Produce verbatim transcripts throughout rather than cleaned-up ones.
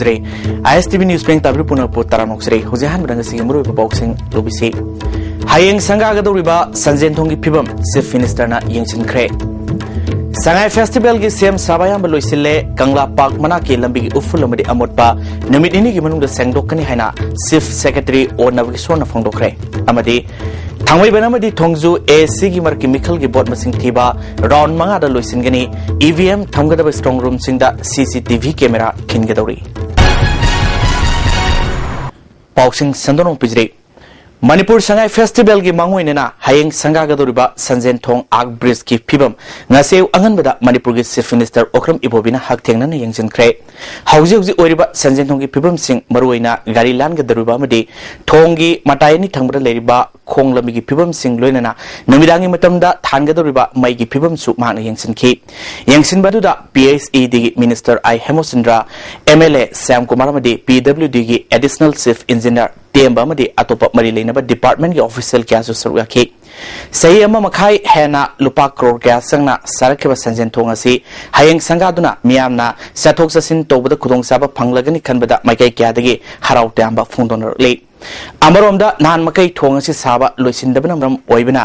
ꯇꯥꯕꯤꯔꯤ꯫ ꯑꯥꯏ S T V news ꯄꯦꯡ ꯇꯥꯕꯤꯔꯤ ꯄꯨꯝꯅꯃꯛꯄꯨ ꯇꯔꯥꯝꯅ ꯑꯣꯛꯆꯔꯤ꯫ ꯍꯧꯖꯤꯛ ꯑꯍꯥꯟꯕꯗ ꯉꯁꯤꯒꯤ ꯃꯔꯨꯑꯣꯏꯕ ꯄꯥꯎꯁꯤꯡ ꯂꯧꯕꯤꯁꯤ꯫ ꯍꯌꯦꯡ ꯁꯪꯒꯥꯒꯗꯧꯔꯤꯕ ꯁꯟꯖꯦꯟ ꯊꯣꯡꯒꯤ ꯐꯤꯕꯝ ꯆꯤꯐ ꯃꯤꯅꯤꯁꯇꯔꯅ ꯌꯦꯡꯁꯤꯟꯈ꯭ꯔꯦ꯫ ꯁꯉꯥꯏ ꯐꯦꯁꯇꯤꯚꯦꯜꯒꯤ ꯁꯦꯝ ꯁꯥꯕ ꯑꯌꯥꯝꯕ ꯂꯣꯏꯁꯤꯜꯂꯦ꯫ ꯀꯪꯂꯥ ꯄꯥꯔꯛ ꯃꯅꯥꯛꯀꯤ ꯂꯝꯕꯤꯒꯤ ꯎꯐꯨꯜ ꯑꯃꯗꯤ ꯑꯃꯣꯠꯄ ꯅꯨꯃꯤꯠ ꯅꯤꯅꯤꯒꯤ ꯃꯅꯨꯡꯗ ꯁꯦꯡꯗꯣꯛꯀꯅꯤ ꯍꯥꯏꯅ ꯆꯤꯐ ꯁꯦꯀ꯭ꯔꯦꯇꯔꯤ ꯑꯣ ꯅꯕꯀꯤꯁꯣꯔꯅ ꯐꯣꯡꯗꯣꯛꯈ꯭ꯔꯦ꯫ ꯑꯃꯗꯤ ꯊꯥꯡꯃꯩꯕꯟ ꯑꯃꯗꯤ ꯊꯣꯡꯖꯨ ꯑꯦ ꯑꯦꯁ ꯁꯤꯒꯤ ꯃꯔꯛꯀꯤ ꯃꯤꯈꯜꯒꯤ ꯚꯣꯠ ꯃꯁꯤꯡ ꯊꯤꯕ ꯔꯥꯎꯟ ꯃꯉꯥꯗ ꯂꯣꯏꯁꯤꯟꯒꯅꯤ꯫ ꯏ ꯚꯤ ꯑꯦꯝ ꯊꯝꯒꯗꯕ ꯁ꯭ꯇ꯭ꯔꯣꯡ ꯔꯨꯝꯁꯤꯡꯗ ꯁꯤ ꯁꯤ ꯇꯤ ꯚꯤ ꯀꯦꯃꯦꯔꯥ ꯈꯤꯟꯒꯗꯧꯔꯤ꯫ ꯄꯥꯎꯁꯤꯡ ꯁꯟꯗꯣꯛꯅ ꯄꯤꯖꯔꯤ꯫ ꯃꯅꯤꯄꯨꯔ ꯁꯉꯥꯏ ꯐꯦꯁꯇꯤꯚꯦꯜꯒꯤ ꯃꯥꯡꯑꯣꯏꯅꯅ ꯍꯌꯦꯡ ꯁꯪꯒꯥꯒꯗꯧꯔꯤꯕ ꯁꯟꯖꯦꯟ ꯊꯣꯡ ꯑꯥꯔꯛ ꯕ꯭ꯔꯤꯖꯀꯤ ꯐꯤꯕꯝ ꯉꯁꯤ ꯑꯌꯨꯛ ꯑꯉꯟꯕꯗ ꯃꯅꯤꯄꯨꯔꯒꯤ ꯆꯤꯐ ꯃꯤꯅꯤꯁꯇꯔ ꯑꯣꯀ꯭ꯔꯝ ꯏꯕꯣꯕꯤꯅ ꯍꯛꯊꯦꯡꯅꯅ ꯌꯦꯡꯁꯤꯟꯈ꯭ꯔꯦ꯫ ꯍꯧꯖꯤꯛ ꯍꯧꯖꯤꯛ ꯑꯣꯏꯔꯤꯕ ꯁꯟꯖꯦꯟ ꯊꯣꯡꯒꯤ ꯐꯤꯕꯝꯁꯤꯡ, ꯃꯔꯨꯑꯣꯏꯅ ꯒꯥꯔꯤ ꯂꯥꯟꯒꯗꯧꯔꯤꯕ ꯑꯃꯗꯤ ꯊꯣꯡꯒꯤ ꯃꯇꯥꯏ ꯑꯅꯤ ꯊꯪꯕꯗ ꯂꯩꯔꯤꯕ ꯈꯣꯡ ꯂꯝꯕꯤꯒꯤ ꯐꯤꯕꯝꯁꯤꯡ, ꯂꯣꯏꯅꯅ ꯅꯨꯃꯤꯗꯥꯡꯒꯤ ꯃꯇꯝꯗ ꯊꯥꯟꯒꯗꯧꯔꯤꯕ ꯃꯩꯒꯤ ꯐꯤꯕꯝꯁꯨ ꯃꯍꯥꯛꯅ ꯌꯦꯡꯁꯤꯟꯈꯤ꯫ ꯌꯦꯡꯁꯤꯟꯕ ꯑꯗꯨꯗ ꯄꯤ ꯑꯩꯆ ꯏ ꯗꯤꯒꯤ minister I Hemchandra, M L A Shyam Kumar ꯑꯃꯗꯤ ꯄꯤ ꯗꯕ꯭ꯂꯤꯎ ꯗꯤꯒꯤ ꯑꯦꯗꯤꯁꯅꯦꯜ ꯆꯤꯐ ꯏꯟꯖꯤꯅꯤꯌꯔ ꯇꯦꯝꯕ ꯑꯃꯗꯤ ꯑꯇꯣꯞꯄ ꯃꯔꯤ ꯂꯩꯅꯕ ꯗꯤꯄꯥꯔꯠꯃꯦꯟꯒꯤ ꯑꯣꯐꯤꯁꯤꯌꯦꯜ ꯀꯌꯥꯁꯨ ꯁꯔꯨꯛ ꯌꯥꯈꯤ꯫ ꯆꯍꯤ ꯑꯃ ꯃꯈꯥꯏ ꯍꯦꯟꯅ ꯂꯨꯄꯥ ꯀ꯭ꯔꯣꯔ ꯀꯌꯥ ꯆꯪꯅ ꯁꯥꯔꯛꯈꯤꯕ ꯁꯟꯖꯦꯟ ꯊꯣꯡ ꯑꯁꯤ ꯍꯌꯦꯡ ꯁꯪꯒꯥꯗꯨꯅ ꯃꯤꯌꯥꯝꯅ ꯆꯠꯊꯣꯛ ꯆꯠꯁꯤꯟ ꯇꯧꯕꯗ ꯈꯨꯗꯣꯡꯆꯥꯕ ꯐꯪꯂꯒꯅꯤ ꯈꯟꯕꯗ ꯃꯥꯏꯀꯩ ꯀꯌꯥꯗꯒꯤ ꯍꯔꯥꯎ ꯇꯌꯥꯝꯕ ꯐꯣꯡꯗꯣꯛꯅꯔꯛꯂꯤ꯫ ꯑꯃꯔꯣꯝꯗ ꯅꯍꯥꯟ ꯃꯈꯩ ꯊꯣꯡ ꯑꯁꯤ ꯁꯥꯕ ꯂꯣꯏꯁꯤꯟꯗꯕꯅ ꯃꯔꯝ ꯑꯣꯏꯕꯅ,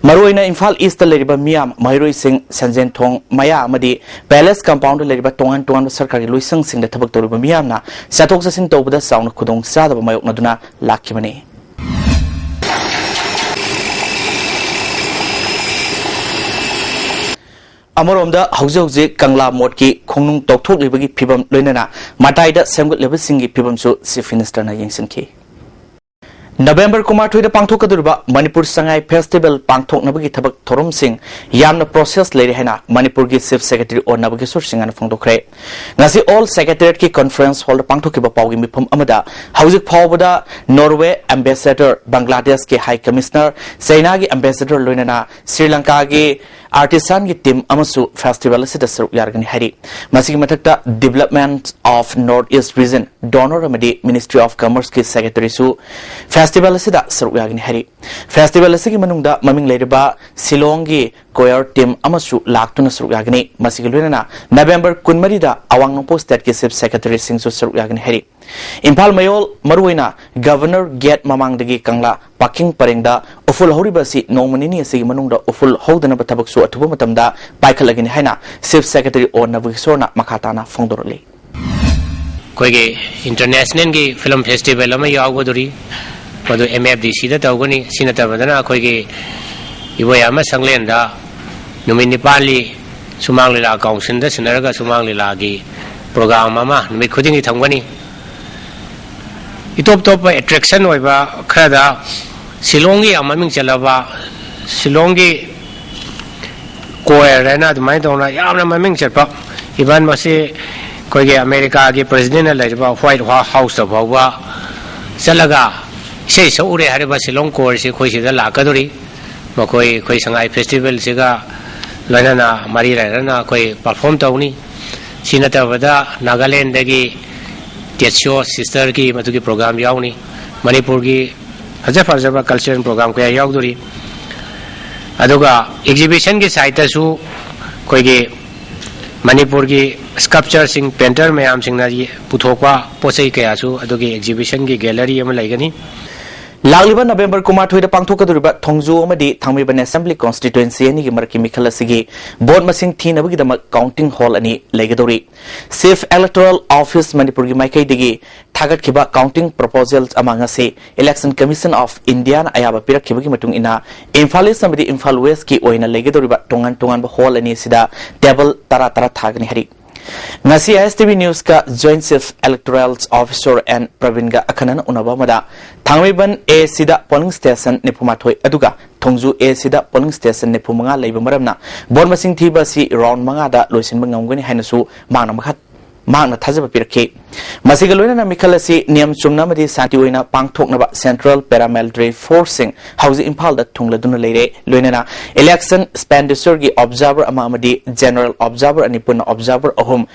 ꯃꯔꯨꯑꯣꯏꯅ ꯏꯝꯐꯥꯜ ꯏꯁꯇ ꯂꯩꯔꯤꯕ ꯃꯤꯌꯥꯝ, ꯃꯍꯩꯔꯣꯏꯁꯤꯡ, ꯁꯟꯖꯦꯟ ꯊꯣꯡ ꯃꯌꯥ ꯑꯃꯗꯤ ꯄꯦꯂꯦꯁ ꯀꯝꯄꯥꯎꯟꯗ ꯂꯩꯔꯤꯕ ꯇꯣꯉꯥꯟ ꯇꯣꯉꯥꯟꯕ ꯁꯔꯀꯥꯔꯒꯤ ꯂꯣꯏꯁꯪꯁꯤꯡꯗ ꯊꯕꯛ ꯇꯧꯔꯤꯕ ꯃꯤꯌꯥꯝꯅ ꯆꯠꯊꯣꯛ ꯆꯠꯁꯤꯟ ꯇꯧꯕꯗ ꯆꯥꯎꯅ ꯈꯨꯗꯣꯡ ꯆꯥꯗꯕ ꯃꯥꯌꯣꯛꯅꯗꯨꯅ ꯂꯥꯛꯈꯤꯕꯅꯤ꯫ ꯑꯃꯔꯣꯝꯗ ꯍꯧꯖꯤꯛ ꯍꯧꯖꯤꯛ ꯀꯪꯂꯥ ꯃꯣꯠꯀꯤ ꯈꯣꯡꯅꯨꯡ ꯇꯧꯊꯣꯛꯂꯤꯕꯒꯤ ꯐꯤꯕꯝ, ꯂꯣꯏꯅꯅ ꯃꯇꯥꯏꯗ ꯁꯦꯝꯒꯠꯂꯤꯕꯁꯤꯡꯒꯤ ꯐꯤꯕꯝꯁꯨ ꯆꯤꯐ ꯃꯤꯅꯤꯁꯇꯔꯅ ꯌꯦꯡꯁꯤꯟꯈꯤ꯫ ꯅꯕꯦꯝꯕꯔ ꯀꯨꯟꯃꯥꯊꯣꯏꯗ ꯄꯥꯡꯊꯣꯛꯀꯗꯧꯔꯤꯕ ꯃꯅꯤꯄꯨꯔ ꯁꯉꯥꯏ ꯐꯦꯁꯇꯤꯚꯦꯜ ꯄꯥꯡꯊꯣꯛꯅꯕꯒꯤ ꯊꯕꯛ ꯊꯧꯔꯝꯁꯤꯡ ꯌꯥꯝꯅ ꯄ꯭ꯔꯣꯁꯦꯁ ꯂꯩꯔꯦ ꯍꯥꯏꯅ ꯃꯅꯤꯄꯨꯔꯒꯤ ꯆꯤꯐ ꯁꯦꯀ꯭ꯔꯦꯇꯔꯤ ꯑꯣ ꯅꯕꯀꯤꯁꯣꯔ ꯁꯤꯡꯍꯅ ꯐꯣꯡꯗꯣꯛꯈ꯭ꯔꯦ꯫ ꯉꯁꯤ ꯑꯣꯜ ꯁꯦꯀ꯭ꯔꯦꯇꯔꯤꯌꯦꯠꯀꯤ ꯀꯟꯐꯔꯦꯟꯁ ꯍꯣꯜꯗ ꯄꯥꯡꯊꯣꯛꯈꯤꯕ ꯄꯥꯎꯒꯤ ꯃꯤꯐꯝ ꯑꯃꯗ ꯍꯧꯖꯤꯛ ꯐꯥꯎꯕꯗ ꯅꯣꯔꯋꯦ ꯑꯦꯝꯕꯦꯁꯦꯗꯔ, ꯕꯪꯒ꯭ꯂꯥꯗꯦꯁꯀꯤ ꯍꯥꯏ ꯀꯃꯤꯁꯅꯔ, ꯆꯩꯅꯥꯒꯤ ꯑꯦꯝꯕꯦꯁꯦꯗꯔ, ꯂꯣꯏꯅꯅ ꯁ꯭ꯔꯤ ꯂꯪꯀꯥꯒꯤ ꯑꯥꯔꯇꯤꯁꯥꯟꯒꯤ ꯇꯤꯝ ꯑꯃꯁꯨ ꯐꯦꯁꯇꯤꯚꯦꯜ ꯑꯁꯤꯗ ꯁꯔꯨꯛ ꯌꯥꯔꯒꯅꯤ ꯍꯥꯏꯔꯤ꯫ ꯃꯁꯤꯒꯤ ꯃꯊꯛꯇ Development of North East Region, DoNER ꯑꯃꯗꯤ Ministry of Commerceꯀꯤ ꯁꯦꯀ꯭ꯔꯦꯇꯔꯤꯁꯨ ꯐꯦꯁꯇꯤꯚꯦꯜ ꯑꯁꯤꯗ ꯁꯔꯨꯛ ꯌꯥꯒꯅꯤ ꯍꯥꯏꯔꯤ꯫ ꯐꯦꯁꯇꯤꯚꯦꯜ ꯑꯁꯤꯒꯤ ꯃꯅꯨꯡꯗ ꯃꯃꯤꯡ ꯂꯩꯔꯕ ꯁꯤꯂꯣꯡꯒꯤ ꯀꯣꯌꯔ ꯇꯤꯝ ꯑꯃꯁꯨ ꯂꯥꯛꯇꯨꯅ ꯁꯔꯨꯛ ꯌꯥꯒꯅꯤ꯫ ꯃꯁꯤꯒ ꯂꯣꯏꯅꯅ ꯅꯕꯦꯝꯕꯔ ꯀꯨꯟꯃꯔꯤꯗ ꯑꯋꯥꯡ ꯅꯣꯡꯄꯣꯛ ꯁ꯭ꯇꯦꯠꯀꯤ ꯆꯤꯐ ꯁꯦꯀ꯭ꯔꯦꯇꯔꯤꯁꯤꯡꯁꯨ ꯁꯔꯨꯛ ꯌꯥꯒꯅꯤ ꯍꯥꯏꯔꯤ꯫ ꯏꯝꯐꯥꯜ ꯃꯌꯣꯜ, ꯃꯔꯨꯑꯣꯏꯅ ꯒꯚꯔꯅꯔ ꯒꯦꯠ ꯃꯃꯥꯡꯗꯒꯤ ꯀꯪꯂꯥ ꯄꯥꯔꯀꯤꯡ ꯄꯔꯦꯡꯗ ꯎꯐꯨꯜ ꯍꯧꯔꯤꯕ ꯑꯁꯤ ꯅꯣꯡꯃ ꯅꯤꯅꯤ ꯑꯁꯤꯒꯤ ꯃꯅꯨꯡꯗ ꯎꯐꯨꯜ ꯍꯧꯗꯅꯕ ꯊꯕꯛꯁꯨ ꯑꯊꯨꯕ ꯃꯇꯝꯗ ꯄꯥꯏꯈꯠꯂꯒꯅꯤ ꯍꯥꯏꯅ ꯆꯤꯐ ꯁꯦꯀ꯭ꯔꯦꯇꯔꯤ ꯑꯣ ꯅꯕꯀꯤꯁꯣꯔꯅ ꯃꯈꯥ ꯇꯥꯅ ꯐꯣꯡꯗꯣꯔꯛꯂꯤ꯫ ꯑꯩꯈꯣꯏꯒꯤ ꯏꯟꯇꯔꯅꯦꯁꯅꯦꯜꯒꯤ ꯐꯤꯂꯝ ꯐꯦꯁꯇꯤꯚꯦꯜ ꯑꯃ ꯌꯥꯎꯒꯗꯧꯔꯤ, ꯃꯗꯨ ꯑꯦꯝ ꯑꯦꯐ ꯗꯤ ꯁꯤꯗ ꯇꯧꯒꯅꯤ꯫ ꯁꯤ ꯅꯠꯇꯕꯗꯅ ꯑꯩꯈꯣꯏꯒꯤ ꯏꯕꯣꯌꯥꯝ ꯁꯪꯂꯦꯟꯗ ꯅꯨꯃꯤꯠ ꯅꯤꯄꯥꯜꯅꯤ ꯁꯨꯃꯥꯡ ꯂꯤꯂꯥ ꯀꯥꯎꯟꯁꯤꯜꯗ ꯁꯤꯟꯅꯔꯒ ꯁꯨꯃꯥꯡ ꯂꯤꯂꯥꯒꯤ ꯄ꯭ꯔꯣꯒ꯭ꯔꯥꯝ ꯑꯃ ꯅꯨꯃꯤꯠ ꯈꯨꯗꯤꯡꯒꯤ ꯊꯝꯒꯅꯤ꯫ ꯏꯇꯣꯞ ꯇꯣꯞꯄ ꯑꯦꯇ꯭ꯔꯦꯛꯁꯟ ꯑꯣꯏꯕ ꯈꯔꯗ ꯁꯤꯂꯣꯡꯒꯤ ꯌꯥꯝ ꯃꯃꯤꯡ ꯆꯠꯂꯕ ꯁꯤꯂꯣꯡꯒꯤ ꯀꯣꯌꯔ ꯍꯥꯏꯅ ꯑꯗꯨꯃꯥꯏꯅ ꯇꯧꯅ ꯌꯥꯝꯅ ꯃꯃꯤꯡ ꯆꯠꯄ, ꯏꯚꯟ ꯃꯁꯤ ꯑꯩꯈꯣꯏꯒꯤ ꯑꯃꯦꯔꯤꯀꯥꯒꯤ ꯄ꯭ꯔꯦꯁꯤꯗꯦꯟꯅ ꯂꯩꯔꯤꯕ ꯍ꯭ꯋꯥꯏꯠ ꯍꯥꯎꯁꯇ ꯐꯥꯎꯕ ꯆꯠꯂꯒ ꯏꯁꯩ ꯁꯛꯎꯔꯦ ꯍꯥꯏꯔꯤꯕ ꯁꯤꯂꯣꯡ ꯀꯣꯌꯔꯁꯤ ꯑꯩꯈꯣꯏ ꯁꯤꯗ ꯂꯥꯛꯀꯗꯧꯔꯤ꯫ ꯃꯈꯣꯏ ꯑꯩꯈꯣꯏ ꯁꯉꯥꯏ ꯐꯦꯁꯇꯤꯚꯦꯜꯁꯤꯒ ꯂꯣꯏꯅꯅ ꯃꯔꯤ ꯂꯩꯅꯅ ꯑꯩꯈꯣꯏ ꯄꯔꯐꯣꯔꯝ ꯇꯧꯅꯤ꯫ ꯁꯤ ꯅꯠꯇꯕꯗ ꯅꯥꯒꯥꯂꯦꯟꯗꯒꯤ ꯇꯦꯠꯁꯤꯑꯣ ꯁꯤꯁꯇꯔꯒꯤ ꯃꯗꯨꯒꯤ ꯄ꯭ꯔꯣꯒ꯭ꯔꯥꯝ ꯌꯥꯎꯅꯤ꯫ ꯃꯅꯤꯄꯨꯔꯒꯤ ꯐꯖ ꯐꯖꯕ ꯀꯜꯆꯔꯦꯜ ꯄ꯭ꯔꯣꯒ꯭ꯔꯥꯝ ꯀꯌꯥ ꯌꯥꯎꯗꯣꯔꯤ꯫ ꯑꯗꯨꯒ ꯑꯦꯛꯖꯤꯕꯤꯁꯟꯒꯤ ꯁꯥꯏꯠꯇꯁꯨ ꯑꯩꯈꯣꯏꯒꯤ ꯃꯅꯤꯄꯨꯔꯒꯤ ꯁ꯭ꯀꯜꯞꯆꯔꯁꯤꯡ, ꯄꯦꯟꯇꯔ ꯃꯌꯥꯝꯁꯤꯡꯅ ꯄꯨꯊꯣꯛꯄ ꯄꯣꯠ ꯆꯩ ꯀꯌꯥꯁꯨ ꯑꯗꯨꯒꯤ ꯑꯦꯛꯖꯤꯕꯤꯁꯟꯒꯤ ꯒꯦꯂꯔꯤ ꯑꯃ ꯂꯩꯒꯅꯤ꯫ ꯂꯥꯛꯂꯤꯕ ꯅꯕꯦꯝꯕꯔ ꯀꯨꯟꯃꯥꯊꯣꯏꯗ ꯄꯥꯡꯊꯣꯛꯀꯗꯧꯔꯤꯕ ꯊꯣꯡꯖꯨ ꯑꯃꯗꯤ ꯊꯥꯡꯃꯩꯕꯟ ꯑꯦꯁꯦꯝꯕ꯭ꯂꯤ ꯀꯣꯟꯁꯇꯤꯇ꯭ꯋꯦꯟꯁꯤ ꯑꯅꯤꯒꯤ ꯃꯔꯛꯀꯤ ꯃꯤꯈꯜ ꯑꯁꯤꯒꯤ ꯚꯣꯠ ꯃꯁꯤꯡ ꯊꯤꯅꯕꯒꯤꯗꯃꯛ ꯀꯥꯎꯟꯇꯤꯡ ꯍꯣꯜ ꯑꯅꯤ ꯂꯩꯒꯗꯧꯔꯤ꯫ ꯆꯤꯐ ꯏꯂꯦꯛꯇꯣꯔꯦꯜ ꯑꯣꯐꯤꯁ ꯃꯅꯤꯄꯨꯔꯒꯤ ꯃꯥꯏꯀꯩꯗꯒꯤ ꯊꯥꯒꯠꯈꯤꯕ ꯀꯥꯎꯟꯇꯤꯡ ꯄ꯭ꯔꯣꯄꯣꯖꯦꯜ ꯑꯃ ꯉꯁꯤ ꯏꯂꯦꯛꯁꯟ ꯀꯃꯤꯁꯟ ꯑꯣꯐ ꯏꯟꯗꯤꯌꯥꯅ ꯑꯌꯥꯕ ꯄꯤꯔꯛꯈꯤꯕꯒꯤ ꯃꯇꯨꯡ ꯏꯟꯅ ꯏꯝꯐꯥꯜ ꯏꯁ ꯑꯃꯗꯤ ꯏꯝꯐꯥꯜ ꯋꯦꯁꯀꯤ ꯑꯣꯏꯅ ꯂꯩꯒꯗꯧꯔꯤꯕ ꯇꯣꯉꯥꯟ ꯇꯣꯉꯥꯟꯕ ꯍꯣꯜ ꯑꯅꯤ ꯑꯁꯤꯗ ꯇꯦꯕꯜ ꯇꯔꯥ ꯇꯔꯥ ꯊꯥꯒꯅꯤ ꯍꯥꯏꯔꯤ꯫ ꯉꯁꯤ ꯑꯥꯏ ꯑꯦꯁ ꯇꯤ ꯚꯤ ꯅ꯭ꯌꯨꯁꯀ joint chief electoral officer N ꯄ꯭ꯔꯕꯤꯟꯒ ꯑꯈꯟꯅꯅ ꯎꯅꯕ ꯑꯃꯗ ꯊꯥꯡꯃꯩꯕꯟ ꯑꯦ ꯁꯤꯗ ꯄꯣꯂꯤꯡ ꯁ꯭ꯇꯦꯁꯟ ꯅꯤꯐꯨꯃꯥꯊꯣꯏ ꯑꯗꯨꯒ ꯊꯣꯡꯖꯨ ꯑꯦ ꯁꯤꯗ ꯄꯣꯂꯤꯡ ꯁ꯭ꯇꯦꯁꯟ ꯅꯤꯐꯨꯃꯉꯥ ꯂꯩꯕ ꯃꯔꯝꯅ ꯚꯣꯠ ꯃꯁꯤꯡ ꯊꯤꯕ ꯑꯁꯤ ꯔꯥꯎꯟ ꯃꯉꯥꯗ ꯂꯣꯏꯁꯤꯟꯕ ꯉꯝꯒꯅꯤ ꯍꯥꯏꯅꯁꯨ ꯃꯍꯥꯛꯅ ꯃꯈꯥ ꯃꯍꯥꯛꯅ ꯊꯥꯖꯕ ꯄꯤꯔꯛꯈꯤ꯫ ꯃꯁꯤꯒ ꯂꯣꯏꯅꯅ ꯃꯤꯈꯜ ꯑꯁꯤ ꯅꯤꯌꯝ ꯆꯨꯝꯅ ꯑꯃꯗꯤ ꯁꯥꯟꯇꯤ ꯑꯣꯏꯅ ꯄꯥꯡꯊꯣꯛꯅꯕ Central Paramilitary Forceꯁꯤꯡ ꯍꯧꯖꯤꯛ ꯏꯝꯐꯥꯜꯗ ꯊꯨꯡꯂꯗꯨꯅ ꯂꯩꯔꯦ꯫ ꯂꯣꯏꯅꯅ election expenditureꯒꯤ observer ꯑꯃ ꯑꯃꯗꯤ general observer ꯑꯅꯤ ꯄꯨꯟꯅ observer ꯑꯍꯨꯝ,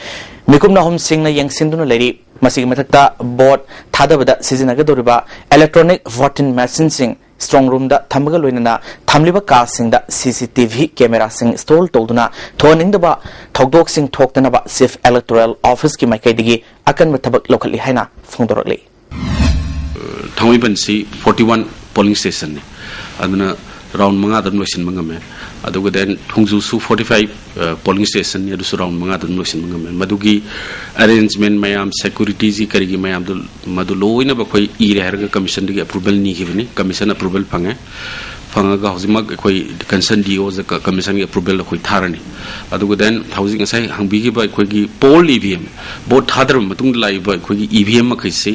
ꯃꯤꯀꯨꯞꯅ ꯑꯍꯨꯝꯁꯤꯡꯅ ꯌꯦꯡꯁꯤꯟꯗꯨꯅ ꯂꯩꯔꯤ꯫ ꯃꯁꯤꯒꯤ ꯃꯊꯛꯇ vote ꯊꯥꯗꯕꯗ ꯁꯤꯖꯤꯟꯅꯒꯗꯧꯔꯤꯕ electronic voting machineꯁꯤꯡ strong roomꯗ ꯊꯝꯕꯒ ꯂꯣꯏꯅꯅ ꯊꯝꯂꯤꯕ ꯀꯥꯁꯤꯡꯗ CCTV cameraꯁꯤꯡ install ꯇꯧꯗꯨꯅ ꯊꯣꯛꯍꯟꯅꯤꯡꯗꯕ ꯊꯧꯗꯣꯛꯁꯤꯡ ꯊꯣꯛꯇꯅꯕ Chief Electoral Officeꯀꯤ ꯃꯥꯏꯀꯩꯗꯒꯤ ꯑꯀꯟꯕ ꯊꯕꯛ ꯂꯧꯈꯠꯂꯤ ꯍꯥꯏꯅ ꯐꯣꯡꯗꯣꯔꯛꯂꯤ꯫ ꯊꯥꯡꯃꯩꯕꯟꯁꯤ forty one polling stationꯅꯤ꯫ ꯑꯗꯨꯅ round ꯃꯉꯥꯗ ꯑꯗꯨꯝ ꯂꯣꯏꯁꯤꯟꯕ ꯉꯝꯃꯦ꯫ ꯑꯗꯨꯒ then ꯊꯣꯡꯖꯨꯁꯨ forty five polling stationꯅꯤ, ꯑꯗꯨꯁꯨ round ꯃꯉꯥꯗ ꯑꯗꯨꯝ ꯂꯣꯏꯁꯤꯟꯕ ꯉꯝꯃꯦ꯫ ꯃꯗꯨꯒꯤ arrangement ꯃꯌꯥꯝ, securityꯒꯤ ꯀꯔꯤꯒꯤ ꯃꯌꯥꯝꯗꯨ, ꯃꯗꯨ ꯂꯣꯏꯅꯃꯛ ꯑꯩꯈꯣꯏ ꯏꯔꯦ ꯍꯥꯏꯔꯒ commissionꯗꯒꯤ approval ꯅꯤꯈꯤꯕꯅꯤ꯫ Commission approval ꯐꯪꯉꯦ꯫ ꯐꯪꯉꯒ ꯍꯧꯖꯤꯛꯃꯛ ꯑꯩꯈꯣꯏ concerned DOꯗ commissionꯒꯤ approval ꯑꯩꯈꯣꯏ ꯊꯥꯔꯅꯤ꯫ ꯑꯗꯨꯒ then ꯍꯧꯖꯤꯛ ꯉꯁꯥꯏ ꯍꯪꯕꯤꯈꯤꯕ ꯑꯩꯈꯣꯏꯒꯤ polled EVM, vote ꯊꯥꯗꯔꯕ ꯃꯇꯨꯡꯗ ꯂꯥꯛꯏꯕ ꯑꯩꯈꯣꯏꯒꯤ EVM ꯃꯈꯩꯁꯤ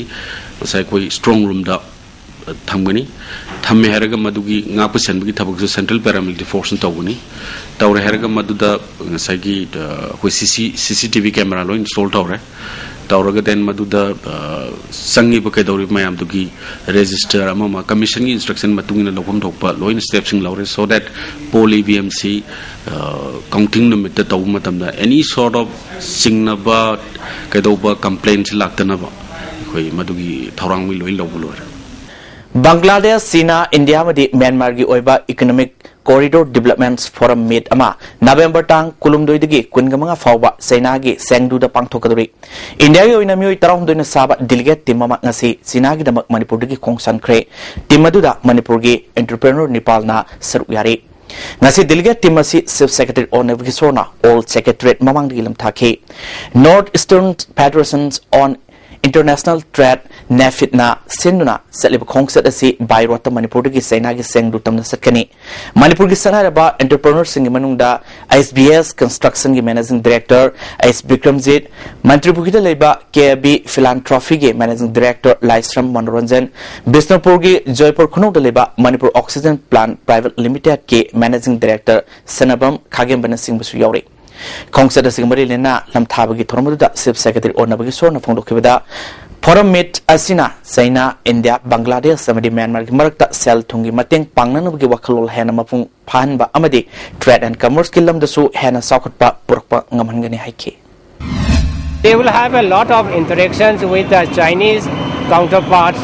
ꯉꯁꯥꯏ ꯑꯩꯈꯣꯏ strong roomꯗ ꯊꯝꯒꯅꯤ꯫ ꯊꯝꯃꯦ ꯍꯥꯏꯔꯒ ꯃꯗꯨꯒꯤ ꯉꯥꯛꯄ ꯁꯦꯟꯕꯒꯤ ꯊꯕꯛꯁꯨ Central Paramilitary Forceꯅ ꯇꯧꯒꯅꯤ꯫ ꯇꯧꯔꯦ ꯍꯥꯏꯔꯒ ꯃꯗꯨꯗ ꯉꯁꯥꯏꯒꯤ, ꯑ, ꯑꯩꯈꯣꯏ CC, CCTV camera ꯂꯣꯏ install ꯇꯧꯔꯦ꯫ ꯇꯧꯔꯒ then ꯃꯗꯨꯗ, ꯑ, ꯆꯪꯉꯤꯕ ꯀꯩꯗꯧꯔꯤꯕ ꯃꯌꯥꯝꯗꯨꯒꯤ register ꯑꯃ ꯑꯃ commissionꯒꯤ instruction ꯃꯇꯨꯡ ꯏꯟꯅ ꯂꯧꯐꯝ ꯊꯣꯛꯄ ꯂꯣꯏꯅ stepꯁꯤꯡ ꯂꯧꯔꯦ, so that polled EVMꯁꯤ, ꯑ, counting ꯅꯨꯃꯤꯠꯇ ꯇꯧꯕ ꯃꯇꯝꯗ any sort of ꯆꯤꯡꯅꯕ ꯀꯩꯗꯧꯕ complaintꯁꯤ ꯂꯥꯛꯇꯅꯕ ꯑꯩꯈꯣꯏ ꯃꯗꯨꯒꯤ ꯊꯧꯔꯥꯡ ꯃꯤ ꯂꯣꯏ ꯂꯧꯕ ꯂꯣꯏꯔꯦ꯫ ꯕꯪꯒ꯭ꯂꯥꯗꯦꯁ, ꯆꯤꯅꯥ, ꯏꯟꯗꯤꯌꯥ ꯑꯃꯗꯤ ꯃ꯭ꯌꯥꯟꯃꯥꯔꯒꯤ ꯑꯣꯏꯕ Economic Corridor Development Forum Meet ꯑꯃ ꯅꯕꯦꯝꯕꯔ ꯇꯥꯡ ꯀꯨꯟꯍꯨꯝꯗꯣꯏꯗꯒꯤ ꯀꯨꯟꯃꯉꯥ ꯐꯥꯎꯕ ꯆꯩꯅꯥꯒꯤ ꯆꯦꯡꯗꯨꯗ ꯄꯥꯡꯊꯣꯛꯀꯗꯧꯔꯤ꯫ ꯏꯟꯗꯤꯌꯥꯒꯤ ꯑꯣꯏꯅ ꯃꯤꯑꯣꯏ ꯇꯔꯥꯍꯨꯝꯗꯣꯏꯅ ꯁꯥꯕ delegate team ꯑꯃ ꯉꯁꯤ ꯆꯤꯅꯥꯒꯤꯗꯃꯛ ꯃꯅꯤꯄꯨꯔꯗꯒꯤ ꯈꯣꯡꯁꯥꯟꯈ꯭ꯔꯦ꯫ Team ꯑꯗꯨꯗ ꯃꯅꯤꯄꯨꯔꯒꯤ entrepreneur ꯅꯤꯄꯥꯜꯅ ꯁꯔꯨꯛ ꯌꯥꯔꯤ꯫ ꯉꯁꯤ delegate team ꯑꯁꯤ Chief Secretary ꯑꯣꯅꯦꯕ ꯀꯤꯁꯣꯔꯅ All Secretariat ꯃꯃꯥꯡꯗꯒꯤ ꯂꯝꯊꯥꯈꯤ꯫ North Eastern Federations on International Trade, NEFIT ꯅ ꯁꯤꯟꯗꯨꯅ ꯆꯠꯂꯤꯕ ꯈꯣꯡꯆꯠ ꯑꯁꯤ by road ꯇ ꯃꯅꯤꯄꯨꯔꯗꯒꯤ ꯆꯩꯅꯥꯒꯤ ꯆꯦꯡꯗꯨ ꯇꯝꯅ ꯆꯠꯀꯅꯤ꯫ ꯃꯅꯤꯄꯨꯔꯒꯤ ꯁꯛꯅꯥꯏꯔꯕ entrepreneur ꯁꯤꯡꯒꯤ ꯃꯅꯨꯡꯗ S B S Construction ꯒꯤ Managing Director S ꯕꯤꯀ꯭ꯔꯝꯖꯤꯠ, ꯃꯟꯇ꯭ꯔꯤꯄꯨꯈ꯭ꯔꯤꯗ ꯂꯩꯕ K B Philanthropy ꯒꯤ Managing Director ꯂꯥꯏꯁ꯭ꯔꯝ ꯃꯅꯣꯔꯟꯖꯟ, ꯕꯤꯁꯅꯨꯄꯨꯔꯒꯤ ꯖꯣꯏꯄꯨꯔ ꯈꯨꯅꯧꯗ ꯂꯩꯕ Manipur Oxygen Plant Private Limited ꯀꯤ Managing Director ꯁꯅꯥꯕꯝ ꯈꯥꯒꯦꯝꯕꯅꯆꯤꯡꯕꯁꯨ ꯌꯥꯎꯔꯤ꯫ ꯈꯣꯡꯆꯠ ꯑꯁꯤꯒ ꯃꯔꯤ ꯂꯩꯅꯅ ꯂꯝꯊꯥꯕꯒꯤ ꯊꯧꯔꯝ ꯑꯗꯨꯗ Chief Secretary ꯑꯣꯟꯅꯕꯒꯤ ꯁꯣꯔꯅ ꯐꯣꯡꯗꯣꯛꯈꯤꯕꯗ, Forum Meet ꯑꯁꯤꯅ ꯆꯩꯅꯥ, ꯏꯟꯗꯤꯌꯥ, ꯕꯪꯒ꯭ꯂꯥꯗꯦꯁ ꯑꯃꯗꯤ ꯃ꯭ꯌꯥꯟꯃꯥꯔꯒꯤ ꯃꯔꯛꯇ ꯁꯦꯜ ꯊꯨꯝꯒꯤ ꯃꯇꯦꯡ ꯄꯥꯡꯅꯅꯕꯒꯤ ꯋꯥꯈꯜꯂꯣꯟ ꯍꯦꯟꯅ ꯃꯄꯨꯡ ꯐꯥꯍꯟꯕ ꯑꯃꯗꯤ trade and commerceꯀꯤ ꯂꯝꯗꯁꯨ ꯍꯦꯟꯅ ꯆꯥꯎꯈꯠꯄ ꯄꯨꯔꯛꯄ ꯉꯝꯍꯟꯒꯅꯤ ꯍꯥꯏꯈꯤ꯫ They will have a lot of interactions with the Chinese counterparts